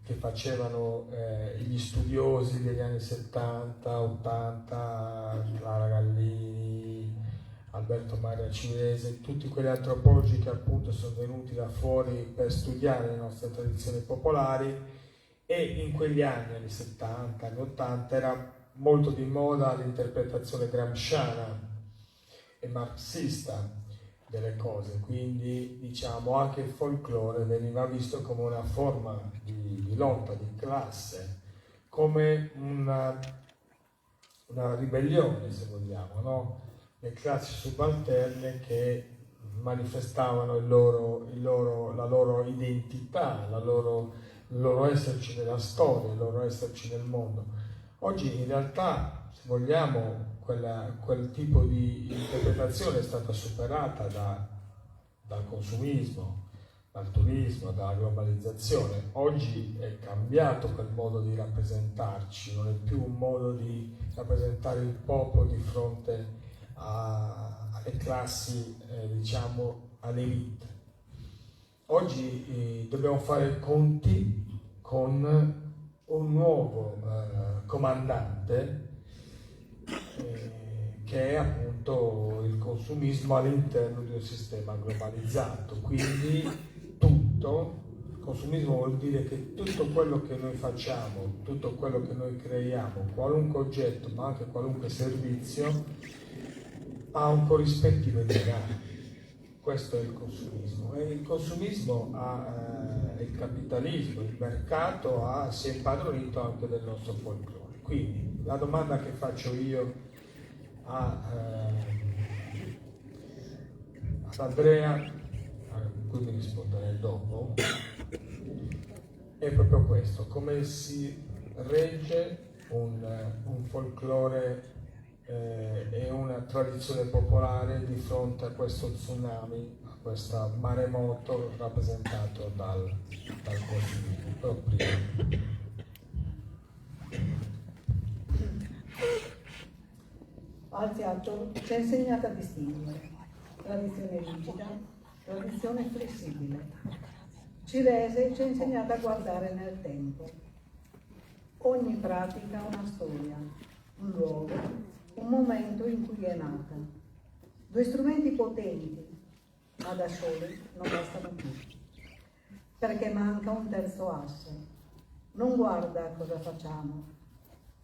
che facevano eh, gli studiosi degli anni 70, 80, Clara Gallini, Alberto Maria Cinese, tutti quegli antropologi che appunto sono venuti da fuori per studiare le nostre tradizioni popolari e in quegli anni, anni 70, anni 80, era molto di moda l'interpretazione gramsciana e marxista delle cose, quindi diciamo anche il folklore veniva visto come una forma di, di lotta, di classe, come una, una ribellione, se vogliamo, no? Le classi subalterne che manifestavano il loro, il loro, la loro identità, la loro, il loro esserci nella storia, il loro esserci nel mondo. Oggi in realtà, se vogliamo, quella, quel tipo di interpretazione è stata superata da, dal consumismo, dal turismo, dalla globalizzazione. Oggi è cambiato quel modo di rappresentarci, non è più un modo di rappresentare il popolo di fronte a, alle classi, eh, diciamo, all'elite. Oggi eh, dobbiamo fare conti con un nuovo eh, comandante eh, che è appunto il consumismo all'interno di un sistema globalizzato. Quindi tutto, il consumismo vuol dire che tutto quello che noi facciamo, tutto quello che noi creiamo, qualunque oggetto, ma anche qualunque servizio, ha un corrispettivo in denaro. Questo è il consumismo. E il consumismo ha, eh, il capitalismo, il mercato ha, si è impadronito anche del nostro folklore. Quindi la domanda che faccio io a, eh, ad Andrea, a cui mi risponderei dopo, è proprio questo, come si regge un, un folklore eh, e una tradizione popolare di fronte a questo tsunami, a questo maremoto rappresentato dal, dal consumismo. Però prima. Alziato ci ha insegnato a distinguere tradizione rigida, tradizione flessibile. Cirese ci ha insegnato a guardare nel tempo. Ogni pratica ha una storia, un luogo, un momento in cui è nata. Due strumenti potenti, ma da soli non bastano più, perché manca un terzo asse. Non guarda cosa facciamo,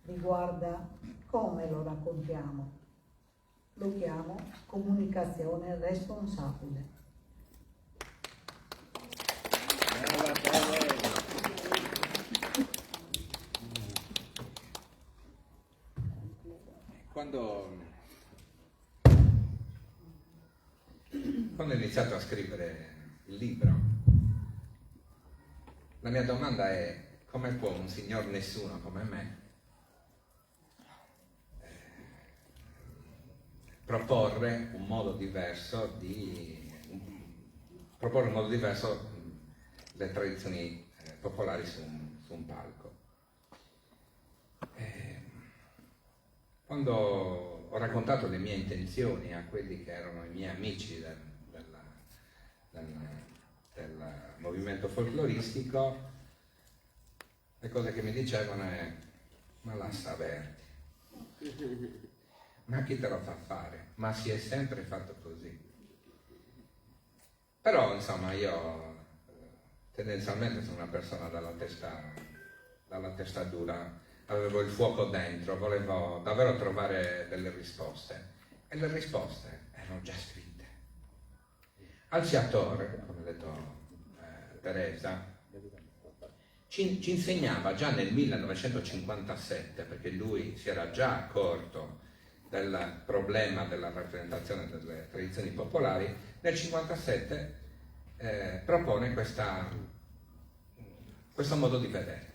riguarda come lo raccontiamo. Lo chiamo comunicazione responsabile. Quando... Quando ho iniziato a scrivere il libro, la mia domanda è come può un signor nessuno come me proporre un modo diverso di proporre un modo diverso le tradizioni popolari su un, su un palco. Eh, quando ho raccontato le mie intenzioni a quelli che erano i miei amici del, della, del, del movimento folcloristico, le cose che mi dicevano è ma lassa averti, ma chi te lo fa fare? Ma si è sempre fatto così. Però insomma io tendenzialmente sono una persona dalla testa, dalla testa dura, avevo il fuoco dentro, volevo davvero trovare delle risposte e le risposte erano già scritte. Alziator, come ha detto eh, Teresa, ci, ci insegnava già nel 1957, perché lui si era già accorto del problema della rappresentazione delle tradizioni popolari, nel 1957 eh, propone questa, questo modo di vedere.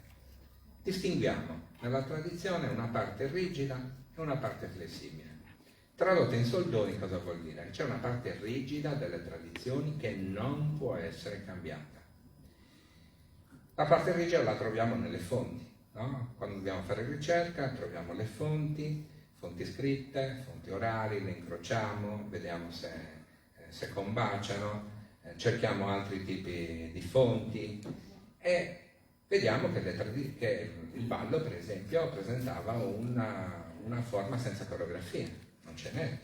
Distinguiamo nella tradizione una parte rigida e una parte flessibile. Tradotto in soldoni cosa vuol dire? C'è una parte rigida delle tradizioni che non può essere cambiata. La parte rigida la troviamo nelle fonti, no? Quando dobbiamo fare ricerca troviamo le fonti, fonti scritte, fonti orali, le incrociamo, vediamo se, eh, se combaciano, eh, cerchiamo altri tipi di fonti e vediamo che, le che il ballo, per esempio, presentava una, una forma senza coreografia, non ce n'è.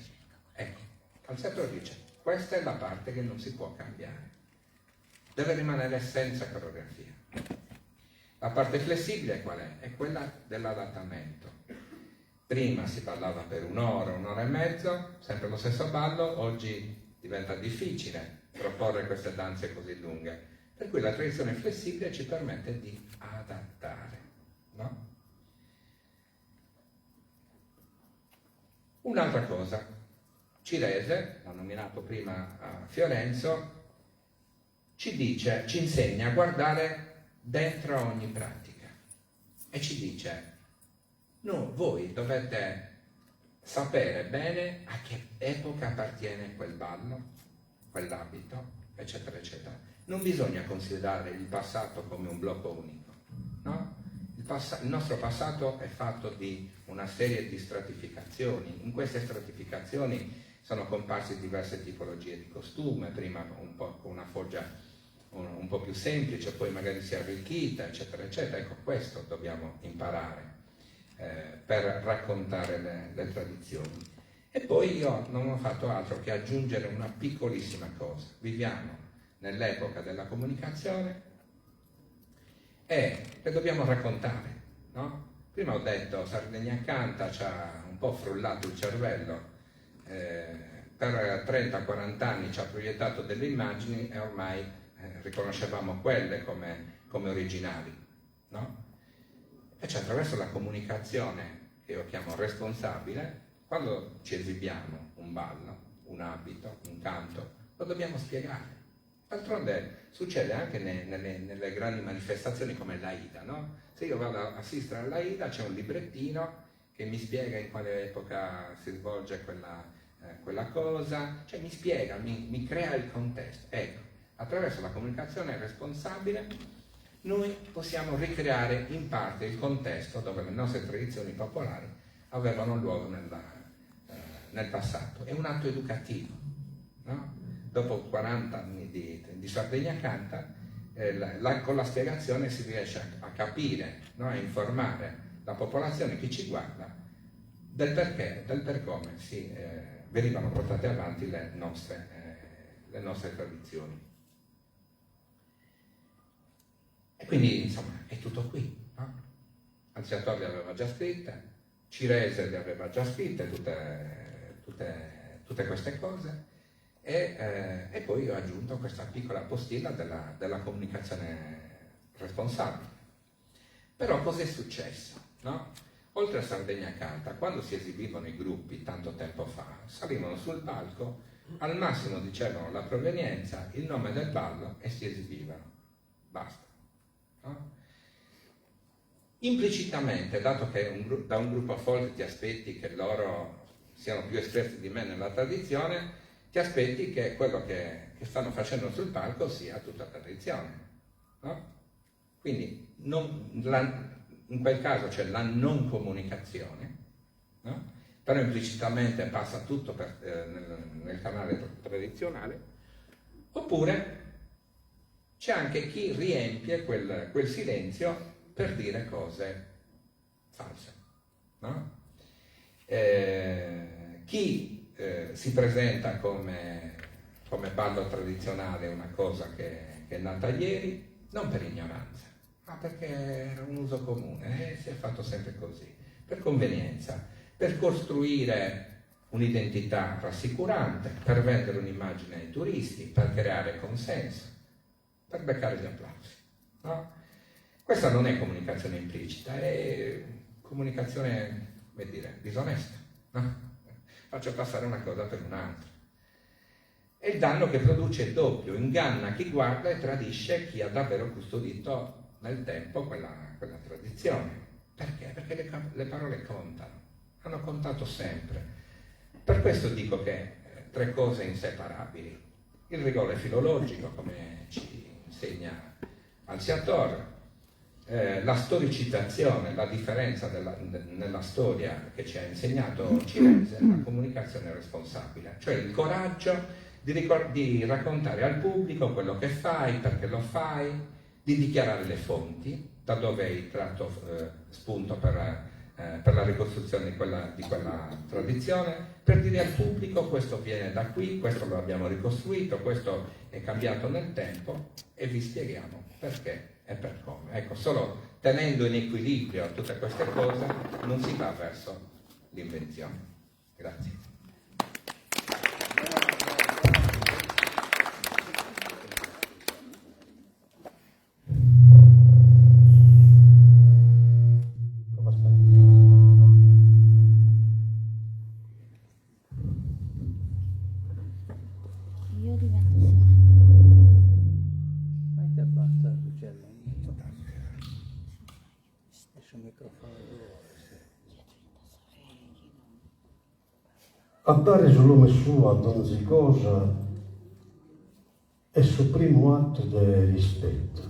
Ecco, Alziator dice, questa è la parte che non si può cambiare, deve rimanere senza coreografia. La parte flessibile qual è? È quella dell'adattamento. Prima si ballava per un'ora, un'ora e mezzo, sempre lo stesso ballo, oggi diventa difficile proporre queste danze così lunghe. Per cui la tradizione flessibile ci permette di adattare. No? Un'altra cosa, Cirese, l'ha nominato prima a Fiorenzo, ci dice, ci insegna a guardare dentro ogni pratica e ci dice, no, voi dovete sapere bene a che epoca appartiene quel ballo, quell'abito, eccetera, eccetera. Non bisogna considerare il passato come un blocco unico, no? Il, pass- il nostro passato è fatto di una serie di stratificazioni. In queste stratificazioni sono comparse diverse tipologie di costume, prima un po' con una foggia un, un po' più semplice, poi magari si è arricchita, eccetera, eccetera. Ecco, questo dobbiamo imparare eh, per raccontare le, le tradizioni. E poi io non ho fatto altro che aggiungere una piccolissima cosa. Viviamo nell'epoca della comunicazione e le dobbiamo raccontare, no? Prima ho detto Sardegna Canta ci ha un po' frullato il cervello, eh, per 30-40 anni ci ha proiettato delle immagini e ormai eh, riconoscevamo quelle come, come originali, no? Invece attraverso la comunicazione, che io chiamo responsabile, quando ci esibiamo un ballo, un abito, un canto, lo dobbiamo spiegare. D'altronde succede anche ne, nelle, nelle grandi manifestazioni come l'Aida, no? Se io vado a assistere all'Aida c'è un librettino che mi spiega in quale epoca si svolge quella, eh, quella cosa, cioè mi spiega, mi, mi crea il contesto. Ecco, attraverso la comunicazione responsabile noi possiamo ricreare in parte il contesto dove le nostre tradizioni popolari avevano luogo nella, eh, nel passato. È un atto educativo, no? Dopo 40 anni di, di Sardegna Canta, eh, la, la, con la spiegazione si riesce a, a capire, no? a informare la popolazione che ci guarda del perché, del per come si, eh, venivano portate avanti le nostre, eh, le nostre tradizioni. E quindi, insomma, è tutto qui. No? Alziator le aveva già scritte, Cirese le aveva già scritte, tutte, tutte, tutte queste cose, e, eh, e poi ho aggiunto questa piccola postilla della, della comunicazione responsabile. Però cos'è successo? No? Oltre a Sardegna Canta, quando si esibivano i gruppi tanto tempo fa, salivano sul palco Al massimo dicevano la provenienza, il nome del ballo e si esibivano. Basta. No? Implicitamente, dato che un, da un gruppo folk ti aspetti che loro siano più esperti di me nella tradizione, ti aspetti che quello che, che stanno facendo sul palco sia tutta tradizione. No? Quindi non, la, in quel caso c'è la non comunicazione, no? però implicitamente passa tutto per, eh, nel, nel canale tradizionale, oppure c'è anche chi riempie quel, quel silenzio per dire cose false. No? Eh, chi eh, si presenta come, come ballo tradizionale una cosa che, che è nata ieri, non per ignoranza, ma perché era un uso comune e si è fatto sempre così, per convenienza, per costruire un'identità rassicurante, per vendere un'immagine ai turisti, per creare consenso, per beccare gli applausi. No? Questa non è comunicazione implicita, è comunicazione, come dire, disonesta. No? Faccio passare una cosa per un'altra. E il danno che produce è doppio, inganna chi guarda e tradisce chi ha davvero custodito nel tempo quella, quella tradizione. Perché? Perché le, le parole contano, hanno contato sempre. Per questo dico che eh, tre cose inseparabili. Il rigore filologico, come ci insegna Alziator, eh, la storicizzazione, la differenza della, nella storia che ci ha insegnato Cirese, la comunicazione responsabile, cioè il coraggio di, ricor- di raccontare al pubblico quello che fai, perché lo fai, di dichiarare le fonti, da dove hai tratto eh, spunto per, eh, per la ricostruzione di quella, di quella tradizione, per dire al pubblico questo viene da qui, questo lo abbiamo ricostruito, questo è cambiato nel tempo e vi spieghiamo perché e per come. Ecco, solo tenendo in equilibrio tutte queste cose non si va verso l'invenzione. Grazie. Io divento sorda. Ma te basta succede. Adesso il microfono A dare su lume suo a donzi cosa est su primu atu de rispetu.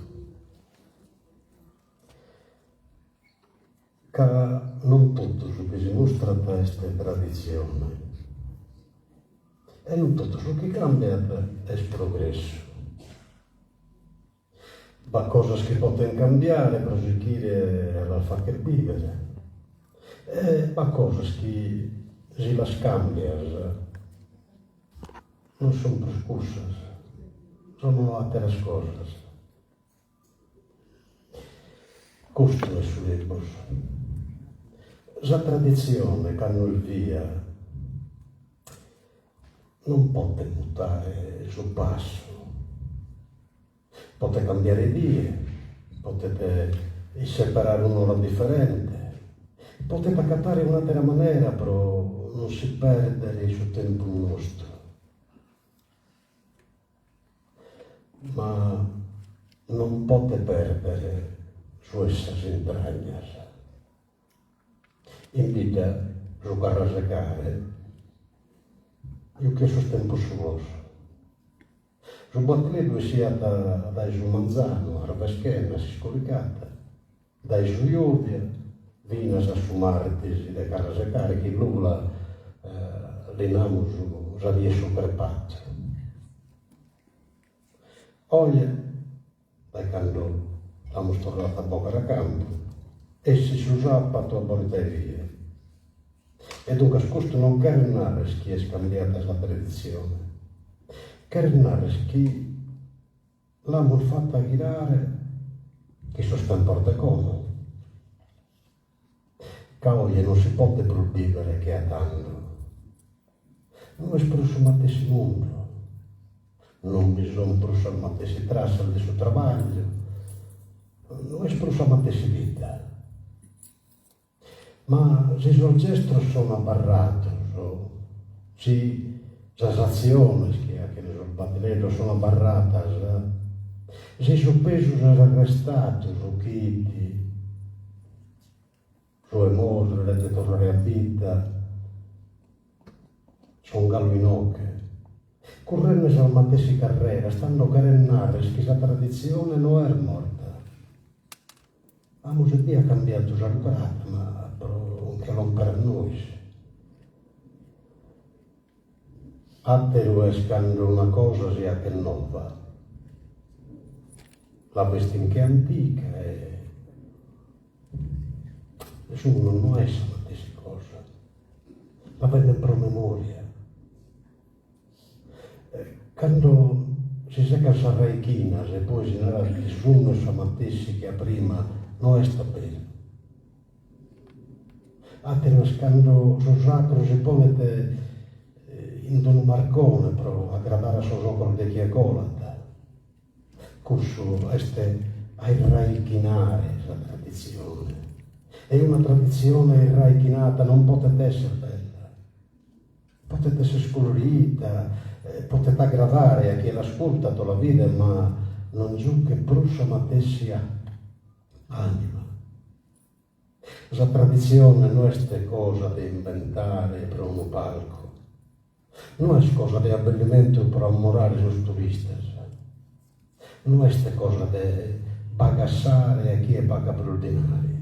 Ca non totu su chi si mustrat est traditzione e non totu su chi càmbiat est progressu. B'at cosas chi potent cambiare pro sighire a las fagher bìvere e b'at cosas chi si las càmbias non sunt prus cussas, sono àteras cosas. Custu est su tempus. Sa traditzione cando est bia non potet mutare su passu, potet cambiare die, potet isseperare un'ora diferente, potet agatare un'àtera manera pro non si pèrdere in su tempus nostru. Ma non potet pèrdere su 'e sas intragnas. In bidda su carrasegare juchiat sos tempos suos. Su battileddu essiat dae su manzanu a arbeschena a s'iscurigada, dae su jodia finas a su martis de carrasegare chi in Lula li namus sa die 'e su crepatu. Oje, dae cando l'amus torrata a bogare a campu, essit su sàpatu a borta 'e die. E duncas custu non cheret narrer chi est cambiata sa traditzione, cheret narrer chi L'amus fata ghirare chin sos tempos de como, ca oje non si potet prus bìvere che a tando. No est prus su matessi mundu, non bi son prus sas matessi trassas de su trabagliu, no est prus sa matessi vida. Ma si sos gestros son abarrados, si. Sas atziones chi 'achen sos battileddos sun abarradas, si su pesu est restadu su chi 'it, su 'e morrer e de torrare a bida, sun galu inoche, currende sas matessi carreras, tando cheret narrer chi sa traditzione no est morta. Amus ebbia cambiadu sa rugrada, ma pro nche lòmpere a nois. Àteru est cando una cosa si 'achet nova, la bestin che antica e su no est sa matessi cosa, la benden pro memòria. Cando si secan sas raichinas e poi si narat chi su no est sa matessi che a prima, no est a beru. Àteru est cando su sacru si ponet in unu marcone pro agradare a sos ocros de chie colat. Cussu est a irraichinare sa traditzione. E una traditzione irraichinata non potet esser bella. Potet esser colorida, potet agradare a chie l'ascurtat o la bidet, ma non giughet prus sa matessi ànima. Sa traditzione no est cosa de imbentare pro unu palcu, no est cosa de abbellimentu pro ammorare sos turistas, no est cosa de bagassare a chie pagat prus dinari.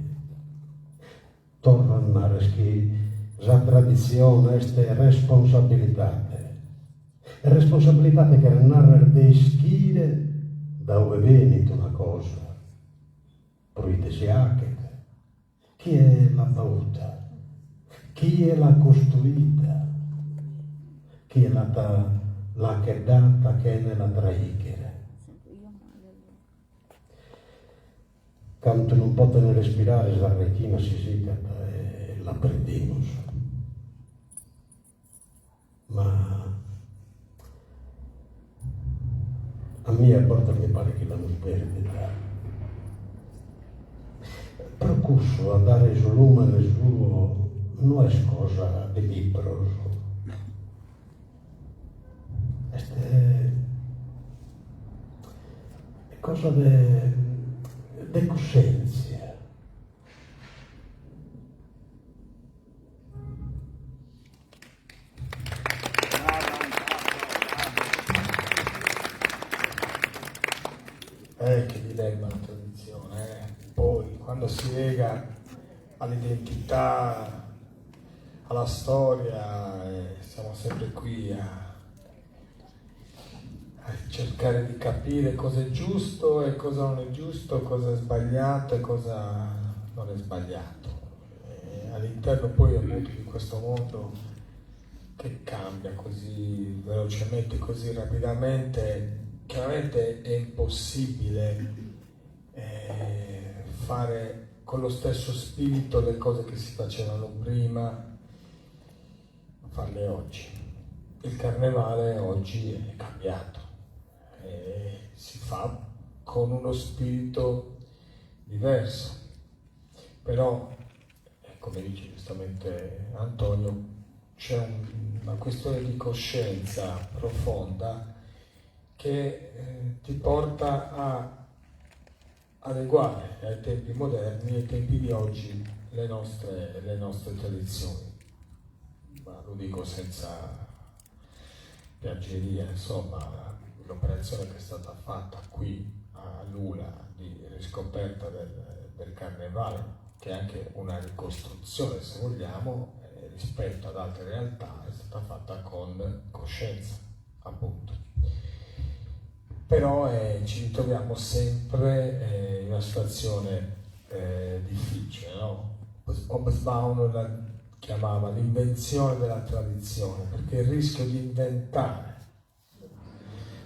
Torro a narrer chi sa traditzione est responsabilidade, e responsabilidade cheret narrer de ischire da ue benit una cosa, pro ite si 'achet, chie l'at bauta, chie l'at costruida, chie l'at lacheddata chene la traìghere. Cantu non poten respirare sa raichina si sicat e la perdimus. Ma a mie a bortas mi paret chi l'amus pèrdida. Pro cussu a dare su lùmene suo no est cosa de libros, est cosa de de cussèntzia. Eh, che dilemma la tradizione, eh. Poi quando si lega all'identità, alla storia, eh, siamo sempre qui a, a cercare di capire cosa è giusto e cosa non è giusto, cosa è sbagliato e cosa non è sbagliato. E all'interno poi appunto di questo mondo che cambia così velocemente, così rapidamente, chiaramente è impossibile eh, fare con lo stesso spirito le cose che si facevano prima, farle oggi. Il carnevale oggi è cambiato, e si fa con uno spirito diverso, però, come dice giustamente Antonio, c'è un, una questione di coscienza profonda che eh, ti porta a adeguare ai tempi moderni, ai tempi di oggi, le nostre, le nostre tradizioni. Ma lo dico senza piaggeria, insomma, l'operazione che è stata fatta qui a Lula di riscoperta del, del carnevale, che è anche una ricostruzione, se vogliamo, eh, rispetto ad altre realtà, è stata fatta con coscienza, appunto. Però eh, ci ritroviamo sempre eh, in una situazione eh, difficile, no? Hobsbawm la chiamava l'invenzione della tradizione, perché il rischio di inventare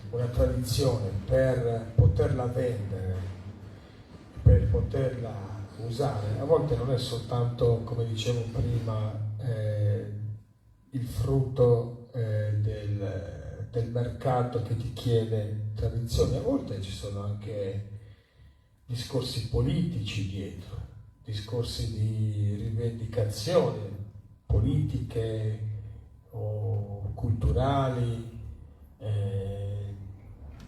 una tradizione per poterla vendere, per poterla usare, a volte non è soltanto, come dicevo prima, eh, il frutto eh, del, del mercato che ti chiede tradizioni, a volte ci sono anche discorsi politici dietro, discorsi di rivendicazioni politiche o culturali. culturali,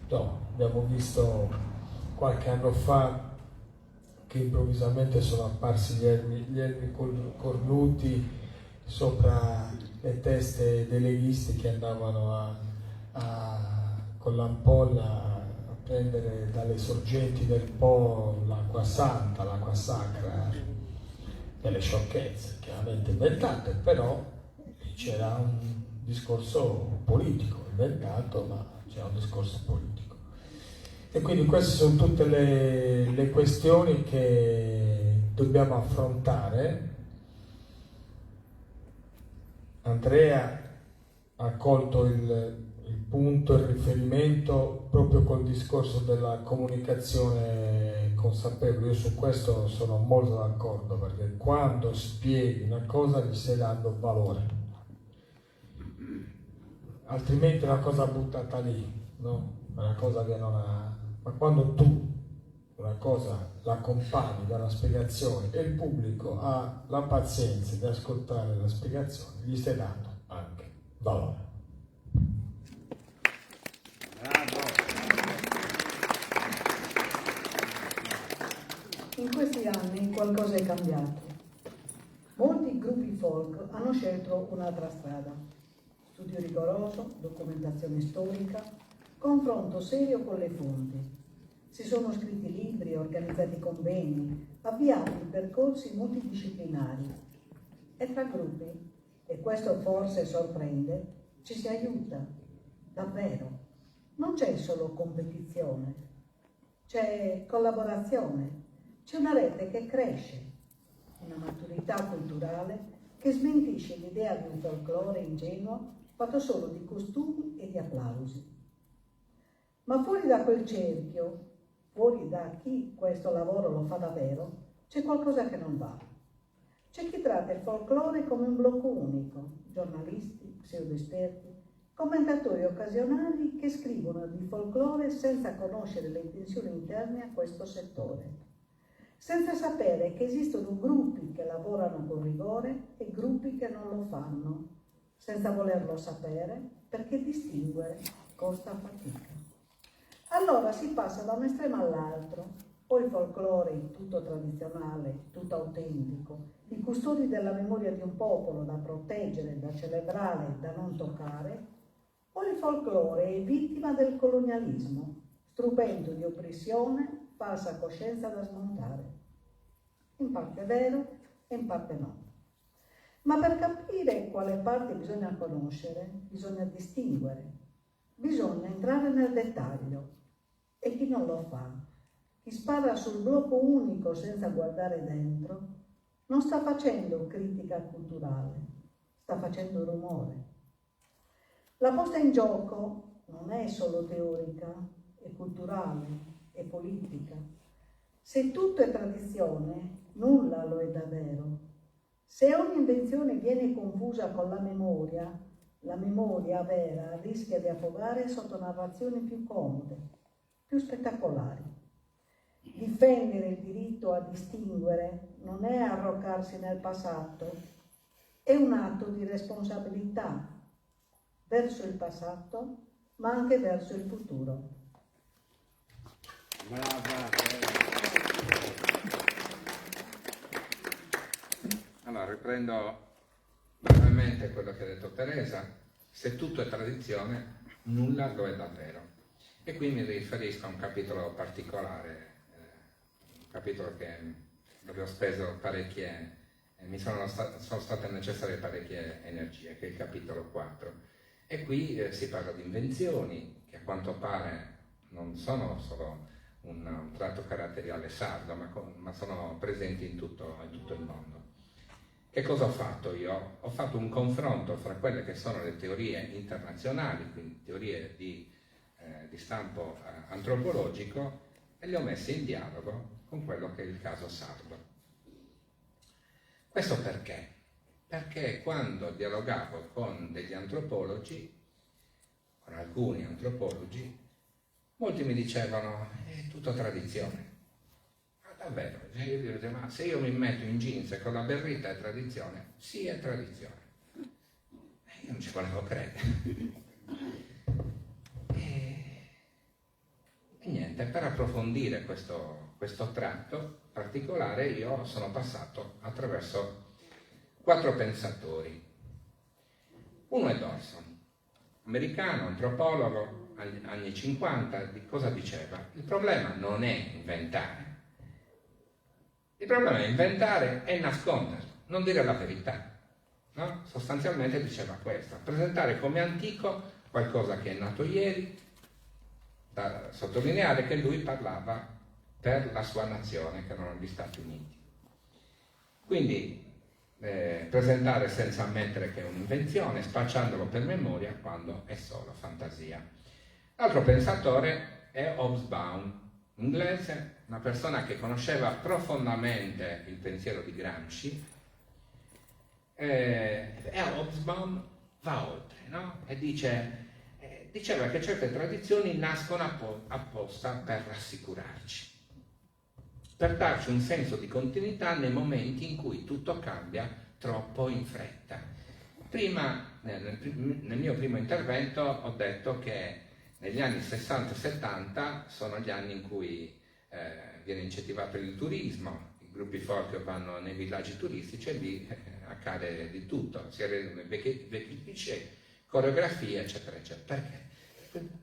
no, abbiamo visto qualche anno fa che improvvisamente sono apparsi gli elmi, gli elmi cornuti sopra le teste dei leghisti che andavano a, a, con l'ampolla a prendere dalle sorgenti del Po l'acqua santa, l'acqua sacra, delle sciocchezze chiaramente inventate, però c'era un discorso politico inventato, ma c'era un discorso politico. E quindi queste sono tutte le, le questioni che dobbiamo affrontare. Andrea ha colto il, il punto, il riferimento proprio col discorso della comunicazione consapevole. Io su questo sono molto d'accordo perché quando spieghi una cosa gli stai dando valore, altrimenti è una cosa buttata lì, no? È una cosa che non ha... Ma quando tu una cosa l'accompagni da una spiegazione e il pubblico ha la pazienza di ascoltare la spiegazione, gli stai dando anche valore. Bravo. In questi anni qualcosa è cambiato. Molti gruppi folk hanno scelto un'altra strada. Studio rigoroso, documentazione storica, confronto serio con le fonti. Si sono scritti libri, organizzati convegni, avviati percorsi multidisciplinari. E tra gruppi, e questo forse sorprende, ci si aiuta, davvero. Non c'è solo competizione, c'è collaborazione, c'è una rete che cresce, una maturità culturale che smentisce l'idea di un folklore ingenuo fatto solo di costumi e di applausi. Ma fuori da quel cerchio, fuori da chi questo lavoro lo fa davvero, c'è qualcosa che non va. C'è chi tratta il folklore come un blocco unico, giornalisti, pseudoesperti, commentatori occasionali che scrivono di folklore senza conoscere le tensioni interne a questo settore, senza sapere che esistono gruppi che lavorano con rigore e gruppi che non lo fanno, senza volerlo sapere perché distinguere costa fatica. Allora si passa da un estremo all'altro, o il folklore è tutto tradizionale, tutto autentico, i custodi della memoria di un popolo da proteggere, da celebrare, da non toccare, o il folklore è vittima del colonialismo, strumento di oppressione, falsa coscienza da smontare. In parte è vero e in parte no. Ma per capire quale parte bisogna conoscere, bisogna distinguere, bisogna entrare nel dettaglio. E chi non lo fa, chi spara sul blocco unico senza guardare dentro, non sta facendo critica culturale, sta facendo rumore. La posta in gioco non è solo teorica, è culturale, è politica. Se tutto è tradizione, nulla lo è davvero. Se ogni invenzione viene confusa con la memoria, la memoria vera rischia di affogare sotto narrazioni più comode, più spettacolari. Difendere il diritto a distinguere non è arroccarsi nel passato, è un atto di responsabilità verso il passato, ma anche verso il futuro. Brava. Allora, riprendo brevemente quello che ha detto Teresa. Se tutto è tradizione, nulla lo è davvero. E qui mi riferisco a un capitolo particolare, eh, un capitolo che, dove ho speso parecchie, eh, mi sono, sta- sono state necessarie parecchie energie, che è il capitolo 4. E qui eh, si parla di invenzioni, che a quanto pare non sono solo un, un tratto caratteriale sardo, ma, ma sono presenti in tutto, in tutto il mondo. Che cosa ho fatto io? Ho fatto un confronto fra quelle che sono le teorie internazionali, quindi teorie di, eh, di stampo eh, antropologico, e le ho messe in dialogo con quello che è il caso sardo. Questo perché? Perché quando dialogavo con degli antropologi, con alcuni antropologi, molti mi dicevano è tutto tradizione. Ma davvero? Cioè, io dicevo, ma se io mi metto in jeans e con la berretta è tradizione? Sì, è tradizione. Io non ci volevo credere. E, e niente, per approfondire questo, questo tratto particolare io sono passato attraverso quattro pensatori. Uno è Dawson, americano, antropologo, anni 50, di cosa diceva? Il problema non è inventare. Il problema è inventare e nasconderlo, non dire la verità. No? Sostanzialmente diceva questo, presentare come antico qualcosa che è nato ieri, da sottolineare che lui parlava per la sua nazione, che erano gli Stati Uniti. Quindi eh, presentare senza ammettere che è un'invenzione, spacciandolo per memoria quando è solo fantasia. L'altro pensatore è Hobsbawm, inglese, una persona che conosceva profondamente il pensiero di Gramsci, eh, e Hobsbawm va oltre, no? E dice, eh, diceva che certe tradizioni nascono apposta per rassicurarci, per darci un senso di continuità nei momenti in cui tutto cambia troppo in fretta. Prima, nel, nel mio primo intervento, ho detto che negli anni 60 e 70 sono gli anni in cui eh, viene incentivato il turismo, i gruppi folk vanno nei villaggi turistici e lì eh, accade di tutto, si rendono i vecchi, vecchi cliché, coreografie, eccetera, eccetera. Perché?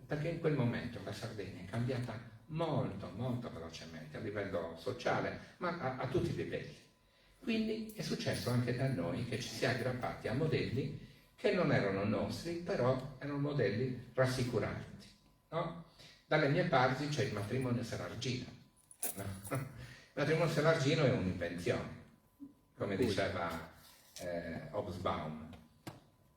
Perché in quel momento la Sardegna è cambiata molto, molto velocemente a livello sociale, ma a, a tutti i livelli. Quindi è successo anche da noi che ci si è aggrappati a modelli che non erano nostri, però erano modelli rassicuranti. No? Dalle mie parti c'è il matrimonio selargino. No? Il matrimonio selargino è un'invenzione, come diceva eh, Hobsbawm.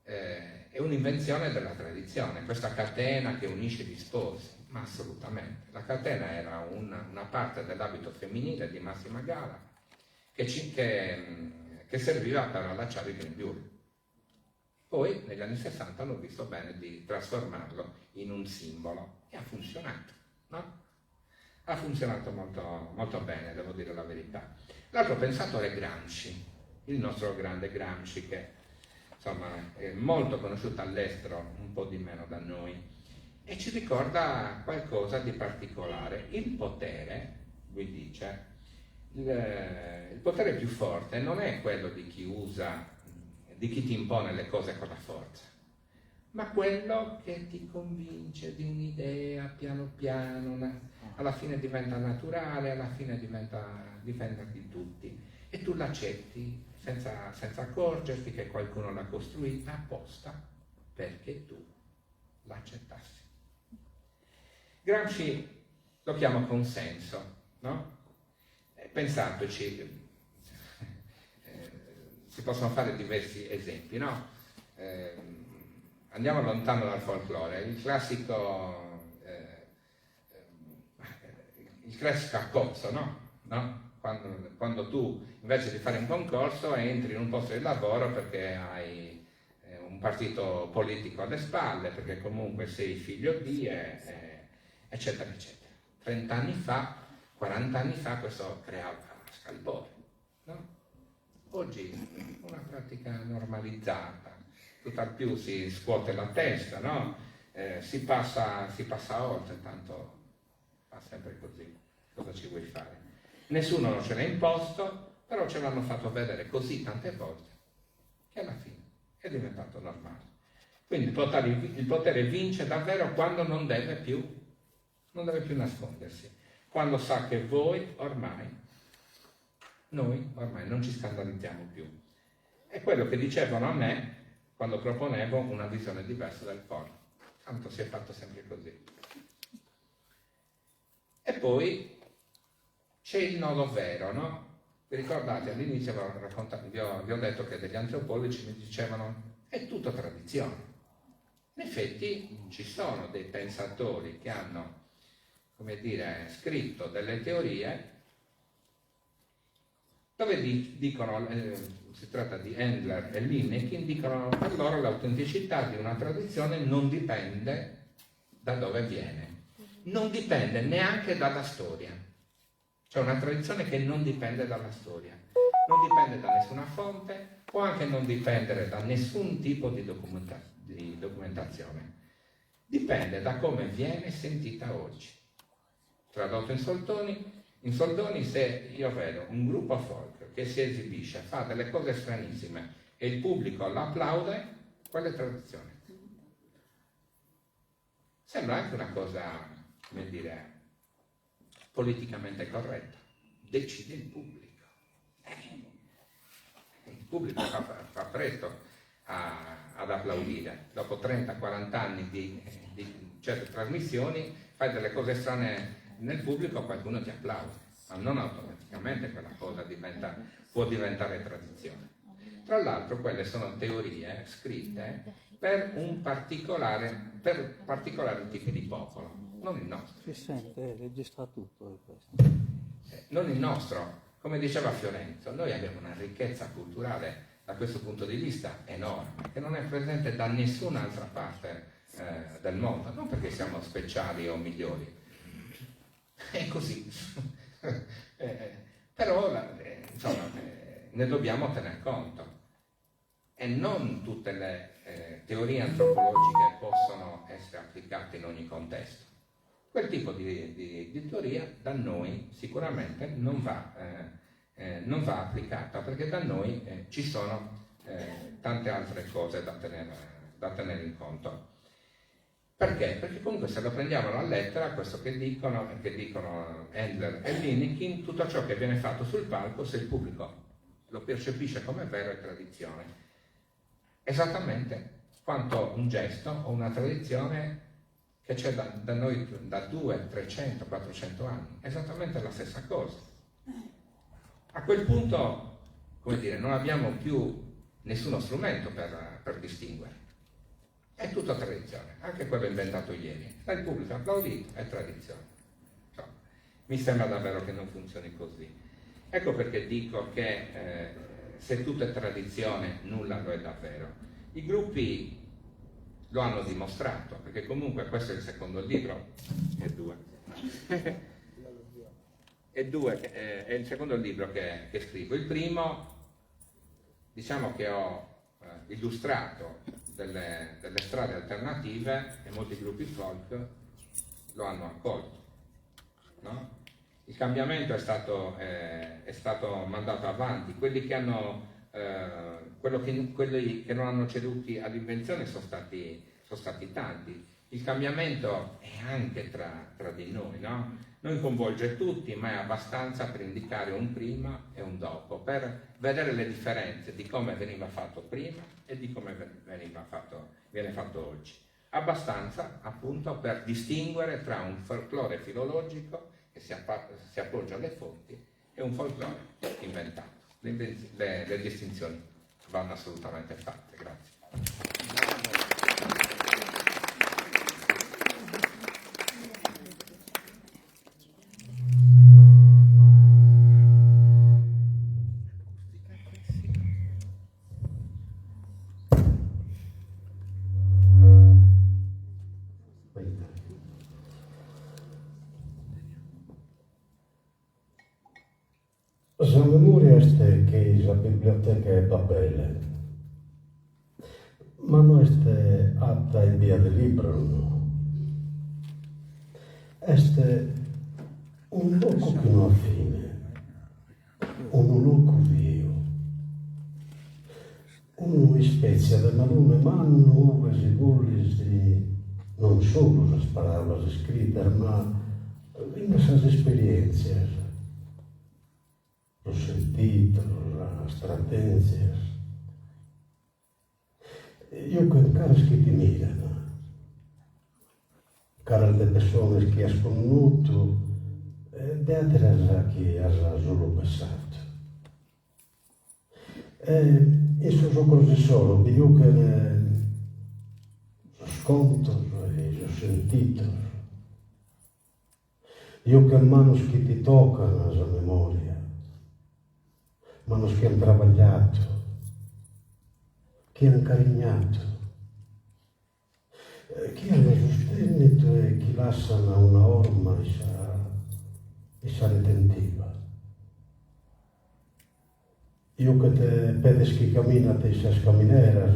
Eh, è un'invenzione della tradizione, questa catena che unisce gli sposi, ma assolutamente. La catena era una, una parte dell'abito femminile di massima gala che, ci, che, che serviva per allacciare il grembiule. Poi negli anni 60 hanno visto bene di trasformarlo in un simbolo e ha funzionato, no? Ha funzionato molto, molto bene, devo dire la verità. L'altro pensatore è Gramsci, il nostro grande Gramsci che insomma è molto conosciuto all'estero, un po' di meno da noi, e ci ricorda qualcosa di particolare. Il potere, lui dice, il, il potere più forte non è quello di chi usa, di chi ti impone le cose con la forza, ma quello che ti convince di un'idea piano piano, una, alla fine diventa naturale, alla fine diventa, diventa di tutti e tu l'accetti senza, senza accorgerti che qualcuno l'ha costruita apposta perché tu l'accettassi. Gramsci lo chiama consenso, no? Pensandoci, eh, si possono fare diversi esempi, no? Eh, andiamo lontano dal folklore, il classico, eh, il classico accozzo, no? no? Quando, quando, tu invece di fare un concorso entri in un posto di lavoro perché hai eh, un partito politico alle spalle, perché comunque sei figlio di, eh, eccetera, eccetera. 30 anni fa, 40 anni fa questo creava scalpore, no? Oggi è una pratica normalizzata, tutt'al più si scuote la testa, no? Eh, si, passa, si passa oltre, tanto va sempre così, cosa ci vuoi fare? Nessuno ce l'ha imposto, però ce l'hanno fatto vedere così tante volte che alla fine è diventato normale. Quindi il potere, il potere vince davvero quando non deve più, non deve più nascondersi, quando sa che voi ormai, noi ormai non ci scandalizziamo più. È quello che dicevano a me quando proponevo una visione diversa del folk. Tanto si è fatto sempre così. E poi c'è il nodo vero, no? Vi ricordate all'inizio vi ho, vi ho detto che degli antropologi mi dicevano è tutta tradizione. In effetti ci sono dei pensatori che hanno, come dire, scritto delle teorie dove dicono, eh, si tratta di Endler e Linnekin, dicono per loro l'autenticità di una tradizione non dipende da dove viene, non dipende neanche dalla storia. C'è una tradizione che non dipende dalla storia, non dipende da nessuna fonte, Può anche non dipendere da nessun tipo di documenta di documentazione. Dipende da come viene sentita oggi. Tradotto in soldoni, in soldoni se io vedo un gruppo folk che si esibisce, fa delle cose stranissime e il pubblico l'applaude, quella è tradizione. Sembra anche una cosa, come dire, politicamente corretta. Decide il pubblico. Eh, il pubblico fa, fa presto a, ad applaudire. Dopo 30-40 anni di, di certe trasmissioni fai delle cose strane nel pubblico, qualcuno ti applaude, ma non automaticamente quella cosa diventa, può diventare tradizione. Tra l'altro quelle sono teorie scritte per un particolare, per particolari tipi di popolo, non il nostro. Si sente, registra tutto questo. Eh, non il nostro. Come diceva Fiorenzo, noi abbiamo una ricchezza culturale da questo punto di vista enorme, che non è presente da nessun'altra parte eh, del mondo, non perché siamo speciali o migliori, è così. eh, però eh, insomma, eh, ne dobbiamo tener conto e non tutte le eh, teorie antropologiche possono essere applicate in ogni contesto. Quel tipo di, di, di teoria da noi sicuramente non va, eh, eh, non va applicata perché da noi eh, ci sono eh, tante altre cose da tenere, da tenere in conto. Perché? Perché comunque se lo prendiamo alla lettera, questo che dicono, che dicono Endler e Linekin, tutto ciò che viene fatto sul palco, se il pubblico lo percepisce come vero, è tradizione. Esattamente quanto un gesto o una tradizione che c'è da, da noi da 200, 300, 400 anni, esattamente la stessa cosa. A quel punto, come dire, non abbiamo più nessuno strumento per, per distinguere. È tutta tradizione, anche quello inventato ieri. Il pubblico ha applaudito, è tradizione. Insomma, mi sembra davvero che non funzioni così. Ecco perché dico che eh, se tutto è tradizione, nulla lo è davvero. I gruppi lo hanno dimostrato, perché comunque questo è il secondo libro, e due. e due, eh, è il secondo libro che, che scrivo. Il primo, diciamo che ho eh, illustrato delle, delle strade alternative e molti gruppi folk lo hanno accolto. No? Il cambiamento è stato, eh, è stato mandato avanti, quelli che, hanno, eh, che, quelli che non hanno ceduti all'invenzione sono stati, sono stati tanti. Il cambiamento è anche tra, tra di noi, no? Non coinvolge tutti, ma è abbastanza per indicare un prima e un dopo, per vedere le differenze di come veniva fatto prima e di come veniva fatto, viene fatto oggi. Abbastanza appunto per distinguere tra un folklore filologico che si, si appoggia alle fonti e un folklore inventato. Le, le, le distinzioni vanno assolutamente fatte. Grazie. Sa memoria est che sa biblioteca 'e Babele, ma no est ata ebbia de libros, no. Est unu locu chi no at fine, unu locu biu, unu ispètzia de marune mannu ue si collis non solu sas paràulas iscritas ma finas sas esperièntzias, sos sentidos, sas tratèntzias. Juchen caras chi ti miran, caras de pessones chi as connotu e de àteras chi as solu pessatu. E in sos ocros issoro bi juchen sos contos e sos sentidos. Juchen manos chi ti tocan sa memoria, manos chi an trabagliatu, chi an carignatu, chi an sustennitu e chi lassan una orma in sa in sa retentiva. Juchet pedes chi caminant in sas camineras,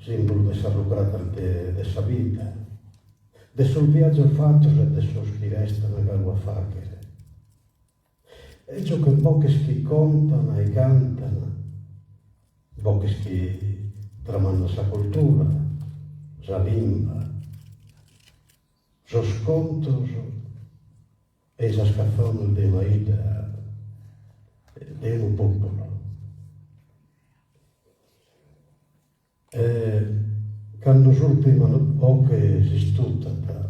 sìmbulu de sas rucradas de sa vida, de sos viàgios fatos e de sos chi restan galu a fàghere. E juchet boches chi contan e cantan, boches chi tramandan sa cultura, sa limba, sos contos e sas catzones de una 'idda, de unu pòpulu. E cando s'ùrtima boche s'istutat,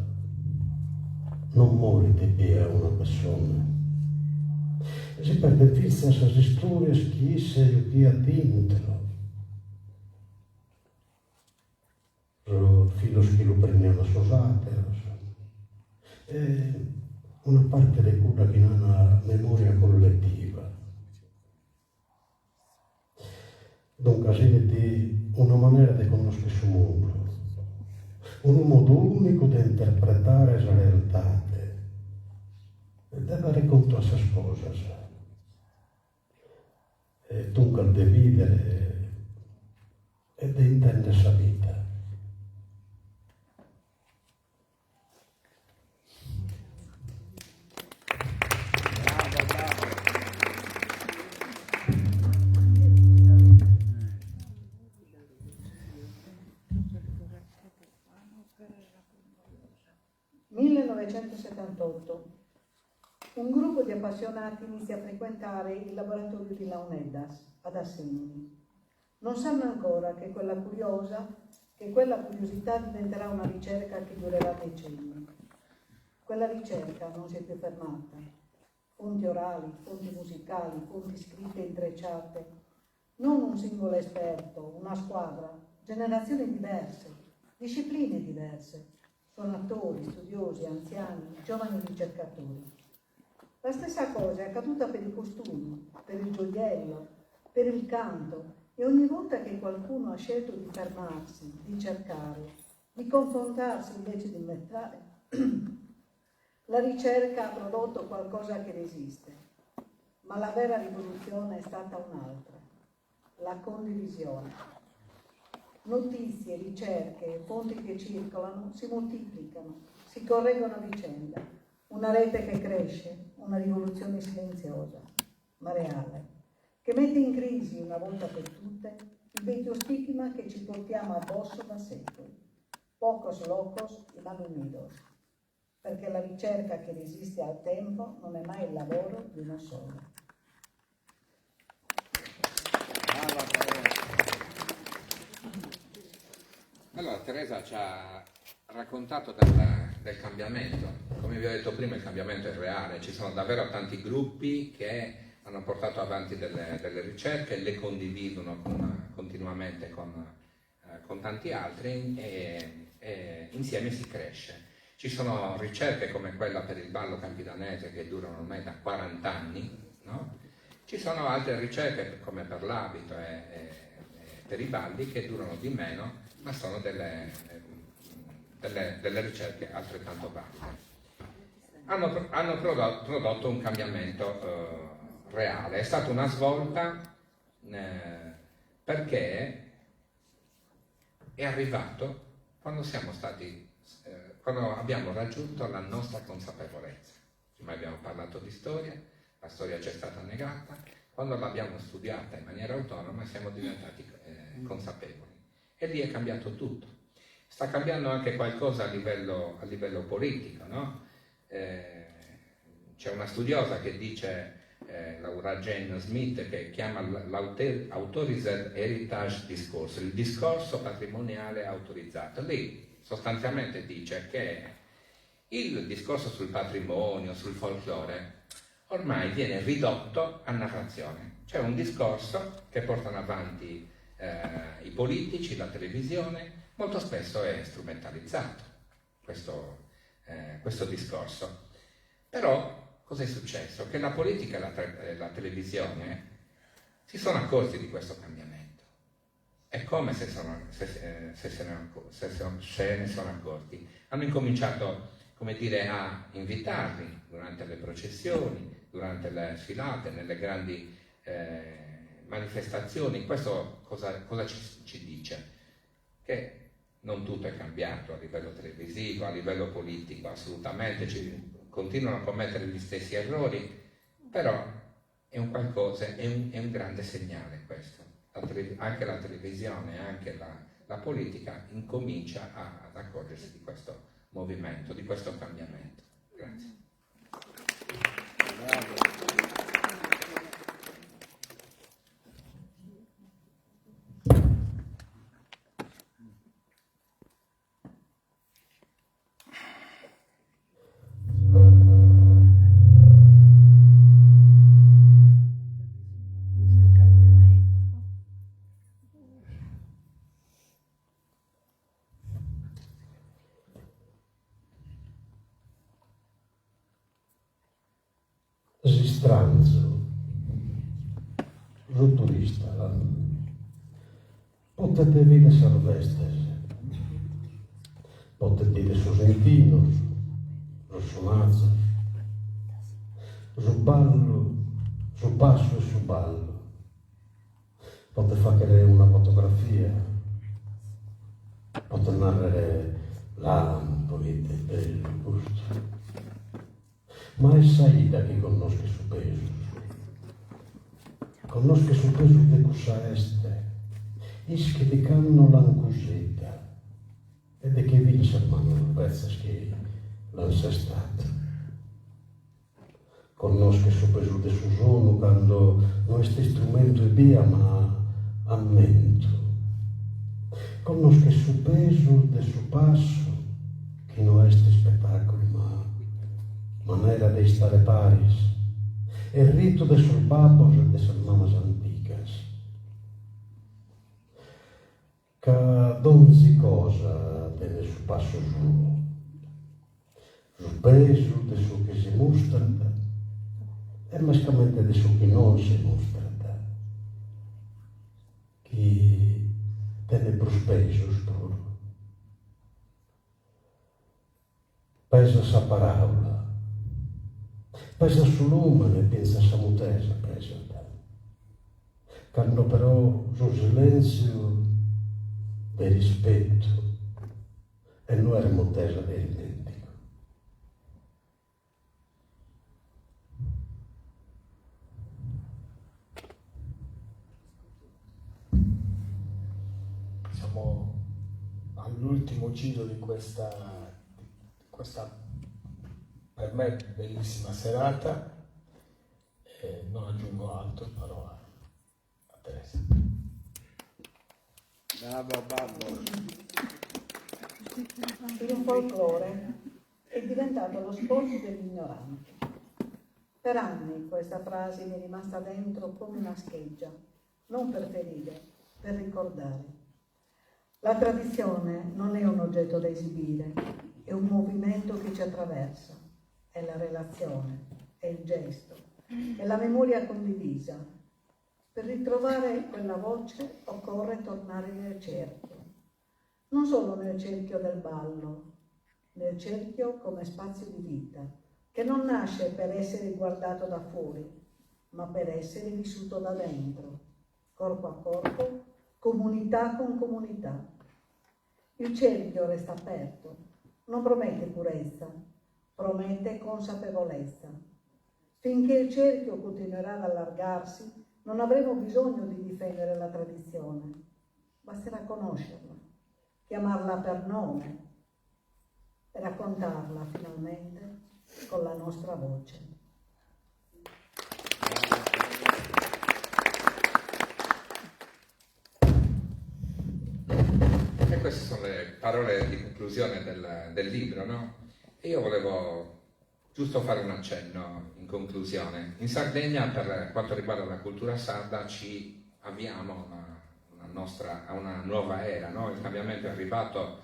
non morit ebbia una pessone. Si perden fintzas sas istòrias chi isse juchiat intro. Sos filos chi lu prendian a sos àteros e una parte de cudda chi nana memòria colletiva. Duncas 'enit una manera de connoscher su mundu, unu modu ùnicu de interpretare sa realidade, de dare contu a sas cosas. E duncas de bìdere e de intèndere sa vida. Millenovecentosettantotto Un gruppo di appassionati inizia a frequentare il laboratorio di Launeddas, ad Assemini. Non sanno ancora che quella curiosa, che quella curiosità diventerà una ricerca che durerà decenni. Quella ricerca non si è più fermata. Fonti orali, fonti musicali, fonti scritte intrecciate. Non un singolo esperto, una squadra, generazioni diverse, discipline diverse, suonatori, studiosi, anziani, giovani ricercatori. La stessa cosa è accaduta per i costumi, per il gioiello, per il canto e ogni volta che qualcuno ha scelto di fermarsi, di cercare, di confrontarsi invece di inventare, la ricerca ha prodotto qualcosa che resiste. Ma la vera rivoluzione è stata un'altra, la condivisione. Notizie, ricerche, fonti che circolano si moltiplicano, si correggono a vicenda. Una rete che cresce, una rivoluzione silenziosa, ma reale, che mette in crisi una volta per tutte il vecchio stigma che ci portiamo addosso da secoli. Pocos locos y mal unidos. Perché la ricerca che resiste al tempo non è mai il lavoro di uno solo. Allora Teresa ci ha raccontato del, del cambiamento. Come vi ho detto prima, il cambiamento è reale, ci sono davvero tanti gruppi che hanno portato avanti delle, delle ricerche, le condividono con, continuamente con, eh, con tanti altri e, e insieme si cresce. Ci sono ricerche come quella per il ballo campidanese che durano ormai da 40 anni, no? Ci sono altre ricerche come per l'abito e, e, e per i balli che durano di meno, ma sono delle, delle, delle ricerche altrettanto valide. Hanno, hanno prodotto, prodotto un cambiamento eh, reale, è stata una svolta eh, perché è arrivato quando siamo stati, eh, quando abbiamo raggiunto la nostra consapevolezza. Prima abbiamo parlato di storia, la storia ci è stata negata, quando l'abbiamo studiata in maniera autonoma siamo diventati eh, consapevoli e lì è cambiato tutto. Sta cambiando anche qualcosa a livello, a livello politico, no? Eh, c'è una studiosa che dice, eh, Laura Jane Smith, che chiama l'Authorized Heritage Discourse, il discorso patrimoniale autorizzato. Lì sostanzialmente dice che il discorso sul patrimonio, sul folklore, ormai viene ridotto a narrazione. C'è un discorso che portano avanti eh, i politici, la televisione, molto spesso è strumentalizzato questo, eh, questo discorso. Però cosa è successo? Che la politica e la, te- la televisione si sono accorti di questo cambiamento. È come se, sono, se, se, se, ne, se, se ne sono accorti. Hanno incominciato, come dire, a invitarli durante le processioni, durante le sfilate, nelle grandi, eh, manifestazioni, questo cosa, cosa ci, ci dice? Che non tutto è cambiato a livello televisivo, a livello politico, assolutamente, ci continuano a commettere gli stessi errori, però è un qualcosa, è un, è un grande segnale questo. La tele, anche la televisione, anche la, la politica incomincia a, ad accorgersi di questo movimento, di questo cambiamento. Grazie. S'istranzu, su turista, potet bìdere sas bestes, potet bìdere sos entinos, sos sonazos, su ballu, su passu 'e su ballu, potet fàghere una fotografia, potet nàrrere, lampu ite bellu custu. Ma est sa 'idda chi connoschet su pesu. Connoschet su pesu de cussa 'este, ischit cando l'an cusida e de chie fin sas manos betzas chi l'an sestadu. Connoschet su pesu de su sonu cando no est istrumentu ebbia ma ammentu. Connoschet su pesu de su passu chi no est ispetàculu ma manera de istare paris e ritu de sos babbos e de sas mamas antigas. Ca donzi cosa tenet su passu suo, su pesu de su chi si mustrat e mescamente de su chi non si mustrat, chi tenet prus pesus puru. Pesat sa paràula, pesat su lùmene fintzas sa mutesa pesat. Cando però su silèntziu de rispetu e no est mutesa de ismèntigu. Siamo all'ultimo giro di questa, di questa per me bellissima serata e non aggiungo altro, parola a Teresa. Bravo babbo. Il folklore è diventato lo sport degli ignoranti. Per anni questa frase mi è rimasta dentro come una scheggia, non per ferire, per ricordare. La tradizione non è un oggetto da esibire, è un movimento che ci attraversa, è la relazione, è il gesto, è la memoria condivisa. Per ritrovare quella voce occorre tornare nel cerchio, non solo nel cerchio del ballo, nel cerchio come spazio di vita, che non nasce per essere guardato da fuori, ma per essere vissuto da dentro, corpo a corpo, comunità con comunità. Il cerchio resta aperto, non promette purezza, promette consapevolezza. Finché il cerchio continuerà ad allargarsi, non avremo bisogno di difendere la tradizione, basterà conoscerla, chiamarla per nome e raccontarla finalmente con la nostra voce. E queste sono le parole di conclusione del, del libro, no? E io volevo giusto fare un accenno in conclusione. In Sardegna, per quanto riguarda la cultura sarda, ci avviamo a una, una nostra, a una nuova era, no? Il cambiamento è arrivato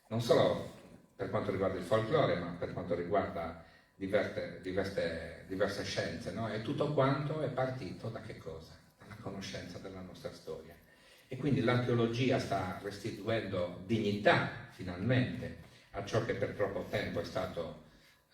non solo per quanto riguarda il folklore, ma per quanto riguarda diverse, diverse, diverse scienze, no? E tutto quanto è partito da che cosa? Dalla conoscenza della nostra storia. E quindi l'archeologia sta restituendo dignità, finalmente, a ciò che per troppo tempo è stato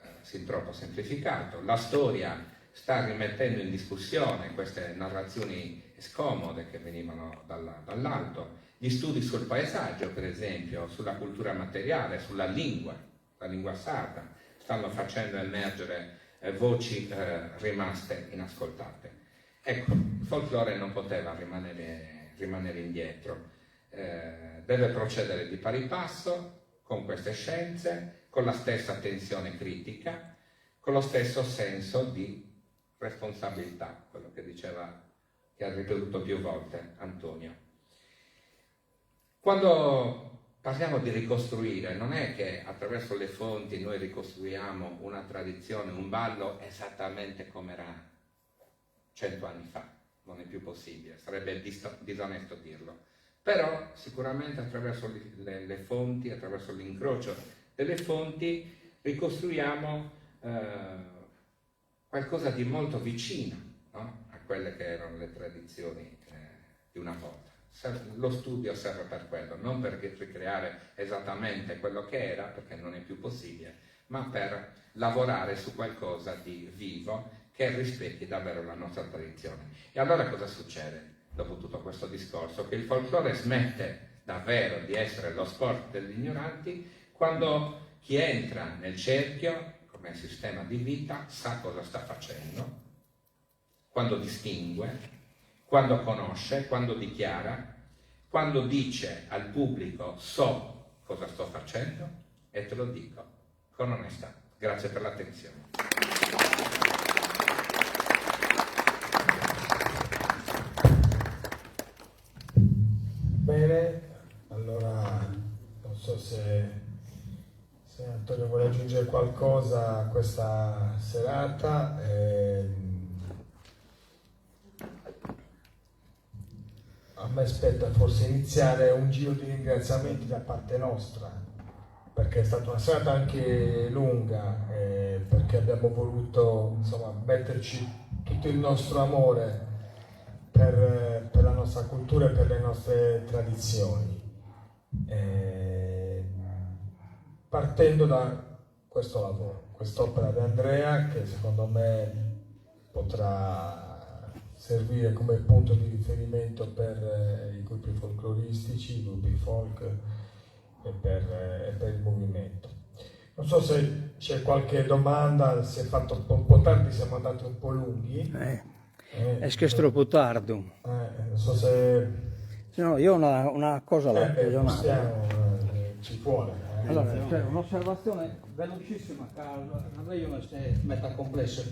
eh, sin troppo semplificato. La storia. sta rimettendo in discussione queste narrazioni scomode che venivano dalla, dall'alto, gli studi sul paesaggio, per esempio, sulla cultura materiale, sulla lingua, la lingua sarda, stanno facendo emergere eh, voci eh, rimaste inascoltate. Ecco, il folklore non poteva rimanere, rimanere indietro, eh, deve procedere di pari passo con queste scienze, con la stessa attenzione critica, con lo stesso senso di responsabilità, quello che diceva, che ha ripetuto più volte Antonio. Quando parliamo di ricostruire, non è che attraverso le fonti noi ricostruiamo una tradizione, un ballo esattamente come era 100 anni fa, non è più possibile, sarebbe disonesto dirlo. Però sicuramente attraverso le, le fonti, attraverso l'incrocio delle fonti, ricostruiamo eh, qualcosa di molto vicino no? a quelle che erano le tradizioni eh, di una volta. Lo studio serve per quello, non per ricreare esattamente quello che era, perché non è più possibile, ma per lavorare su qualcosa di vivo che rispecchi davvero la nostra tradizione. E allora cosa succede dopo tutto questo discorso? Che il folklore smette davvero di essere lo sport degli ignoranti quando chi entra nel cerchio come sistema di vita sa cosa sta facendo, quando distingue, quando conosce, quando dichiara, quando dice al pubblico so cosa sto facendo e te lo dico con onestà. Grazie per l'attenzione. Bene, allora non so se, se Antonio vuole aggiungere qualcosa a questa serata. Eh, a me spetta forse iniziare un giro di ringraziamenti da parte nostra, perché è stata una serata anche lunga, eh, perché abbiamo voluto insomma, metterci tutto il nostro amore per, per la nostra cultura e per le nostre tradizioni, eh, partendo da questo lavoro, quest'opera di Andrea che secondo me potrà servire come punto di riferimento per eh, i gruppi folcloristici, i gruppi folk e per, eh, e per il movimento. Non so se c'è qualche domanda, si è fatto un po', un po' tardi, siamo andati un po' lunghi. Eh, eh, est ch'est tropu tardu. Eh, non so se... No, io una, una cosa la eh, beh, possiamo, eh, ci vuole. Eh. Allora, cioè, un'osservazione velocissima, ca est meta complessa.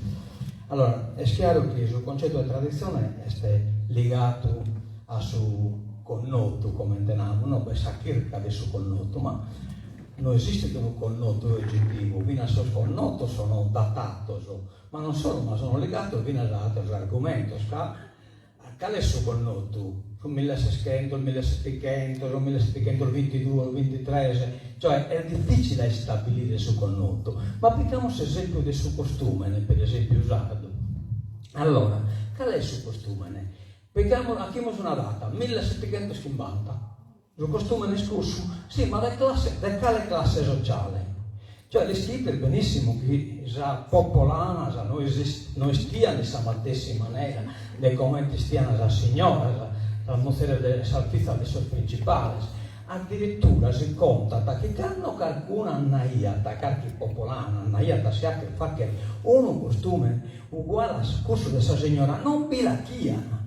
Allora, est chiaru chi su concettu de traditzione est ligadu a su connotu, comente namus, no, b'est sa chirca de su connotu, ma no esistit unu connotu oggettivu, finas sos connotos sono datados, ma non solu, ma sono ligados finas a ateros argumentos, ca cale est su connotu? Su milleseschentos, millesettichentos, o millesettichentosvintiduos, vintitres, cioè est difficile a istabilire su connotu, ma pigamus s'esempiu de su costumene, per esempiu sardu. Allora, cale est su costumene? Pigamus, achimus una data, millesettichentoschimbanta, Su costumene est cussu? Si, ma de classe, de cale classe sociale? Cioè l'ischides benissimu chi sas popolanas no no 'estian in sa matessi manera de comente 'estian sas signoras, sas muzeres de sas fizas de sos principales. Addirittura si contat chi cando carcuna andaiat, carchi popolana andaiat a si 'acher facher unu costumene uguale a cussu de sa signora, non bi l'achian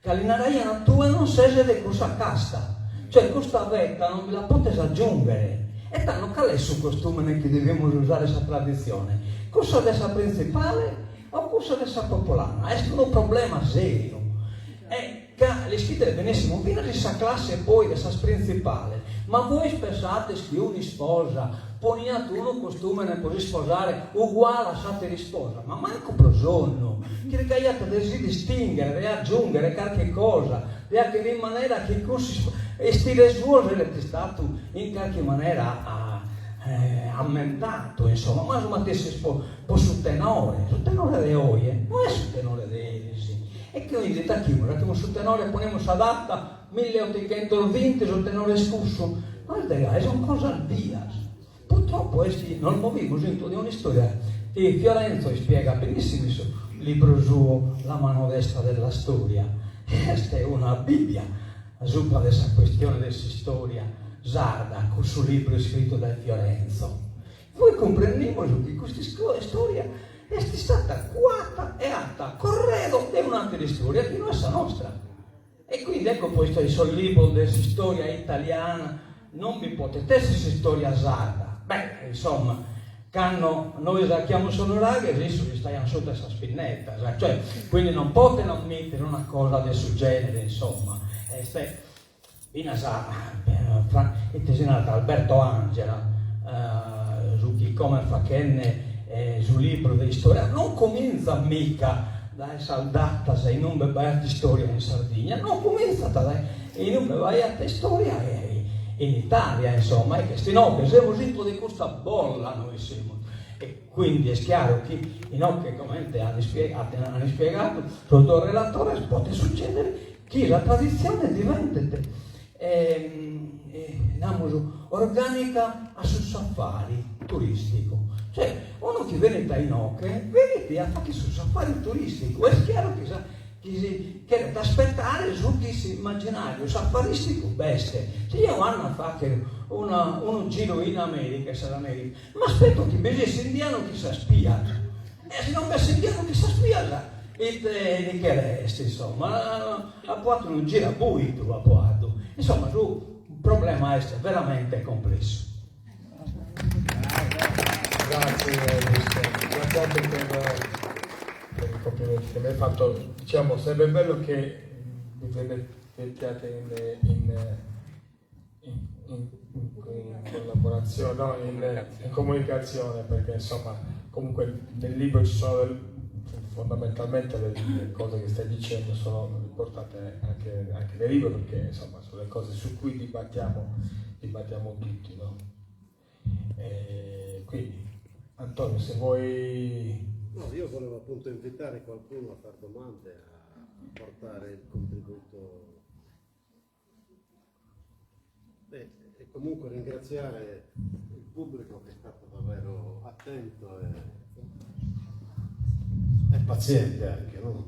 Ca li naraian tue non ses de cussa casta, cioè custa veta non bi la potes aggiunghere. E tando cale est su costumene chi devimus usare sa traditzione? Cussa de sa printzipale o cussa de sa popolana? Est unu problema seriu e ca l'ischides benissimu finas in sa classe poi de sas printzipales. Ma vois pensates chi un'isposa poniat unu costumene pro s'isposare uguale a s'atera isposa, ma mancu pro sonnu, chircaiat de si distinghere, de agiunghere carchi cosa, de achere in manera chi cussu estire suo seret istatu in carchi manera ammentatu, insomma, ma su matessi est po su tenore, su tenore de oje no est su tenore de eris, e quindi ite achimus, achimus su tenore, ponimus sa data Milleotichentosvinti su tenore est cussu, no est de gai, sunt cosas bias. Purtroppo est chi nos movimus intro de un'istoria chi Fiorenzo ispiegat benissimu in su. libru suo La mano destra della storia, est una Bibbia subra de sa questione de s'istoria sarda, cussu libru iscritu dae Fiorenzo. Poi cumprendimus chi custa istoria est istada cuata e ata a corredo de un'atera istoria chi no est sa nostra. E quindi ecco poita in sos libros de s'istoria italiana non bi potet esser s'istoria sarda. Beh, insomma, cando nois achiamus sos nuraghes issos istaian suta 'e sas pinnetas, cioè, quindi non poten ammittere una cosa de su genere, insomma. Est finas a, ite si narat, Alberto Angela, su chi como est fachende su libru de istoria, non comintzat mica dae sas datas in umbe b'aiat istoria in Sardigna, no, comintzat dae in umbe b'aiat istoria in Italia, insomma, e ch'est inoghe, semus intro de custa bolla nois semus, e quindi est chiaru chi inoghe comente an ispiegadu sos duos relatores podet succedere chi sa traditzione diventet namus orgànica a su safari turìsticu, cioè unu chi benit a inoche benit a fagher su safari turìsticu, est chiaru chi sa chi si cheret aspetare su chi s'immaginàriu safarìsticu b'est, si jeo ando a fagher una unu giru in America, in sas Americas, m'aspeto chi bi siat s'indianu chi s'aspiat, e si non b'est s'indianu chi s'aspiat ite li cheres insomma Apo atu unu giru a buitu, apo atu. Insomma, su problema est veramente complessu. Grazie Luis, grazie anche per, per i complimenti che mi hai fatto. Diciamo, sarebbe bello che vi mettiate in, in, in, in, in collaborazione, no, in, in comunicazione, perché insomma comunque nel libro ci sono del, fondamentalmente le, le cose che stai dicendo sono riportate anche, anche nel libro perché insomma sono le cose su cui dibattiamo, dibattiamo tutti. No? E quindi Antonio se vuoi... No, io volevo appunto invitare qualcuno a fare domande, a portare il contributo Beh, e comunque ringraziare il pubblico che è stato davvero attento e, e paziente anche, no?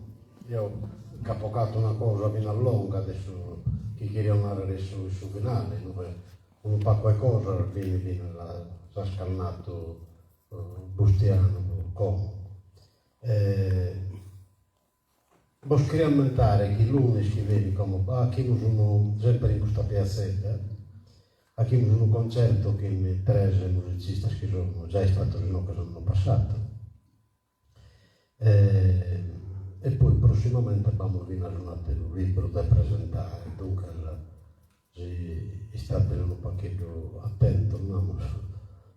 Io ho capocato una cosa fino a longa, adesso chi cheria narrere su, su finale, dove unu pacu 'e cosas fini fini l'at scannatu Bustianu como. Bos cheria ammentare chi lunis chi benit como achimus unu, semper in custa piazzedda, achimus unu concerto chin tres musicistas chi sono già istatos inoghe s'annu passatu e poi prossimamente b'amus finas un'ateru libru de presentare, duncas si istades unu pacheddu atentos namus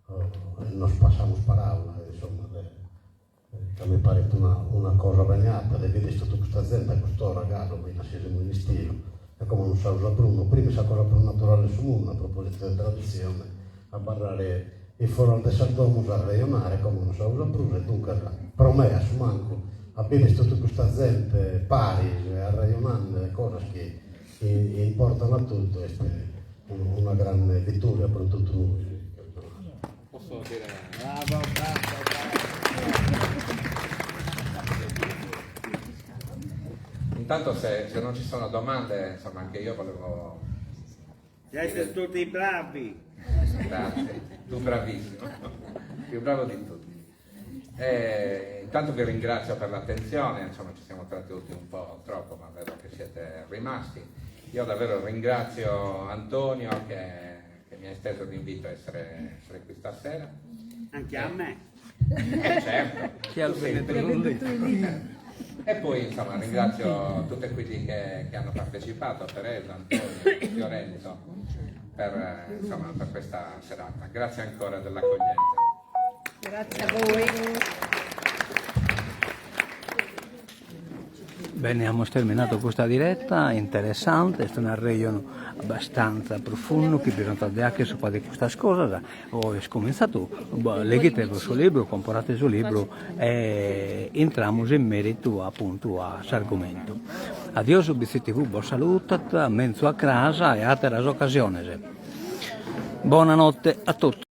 e nos passamus paraula insomma de ca mi paret una una cosa bene 'atta de bider totu custa zente a cust'ora galu finas si semus in istiu e como non s'ausat prus ma prima sa cosa prus naturale 'e su mundu a propositu de traditzione abarrare in foras de sas domos a arrejonare como non s'ausat prus e duncas pro me a su mancu a bider totu custa zente paris arrejonande de cosas chi importan a totu est una grande vittoria pro totu nois. Posso dire... Bravo, bravo, bravo. Intanto se, se non ci sono domande, insomma, anche io volevo... Siete tutti bravi. Grazie, tu bravissimo, più bravo di tutti. E intanto vi ringrazio per l'attenzione, insomma ci siamo trattenuti un po' troppo, ma vedo che siete rimasti. Io davvero ringrazio Antonio che, che mi ha esteso l'invito a essere, essere qui stasera. Anche a me. Eh certo, Chi ha tu sei il venduto primo. il libro. E poi insomma ringrazio tutti quelli che, che hanno partecipato, Teresa, Antonio, Fiorenzo, per, insomma, per questa serata. Grazie ancora dell'accoglienza. Grazie a voi. Bene, amus terminadu custa diretta, interessante, est un'arrejonu abbastanza profundu chi bisonzat de 'acher subra de custas cosas, oe est comintzadu, leghite su libru, comporate su libru e intramus in meritu apuntu a s'argumentu. Adiosu BCTV bos salutat, menzu a cras e ateras ocasiones. Bona notte a totu.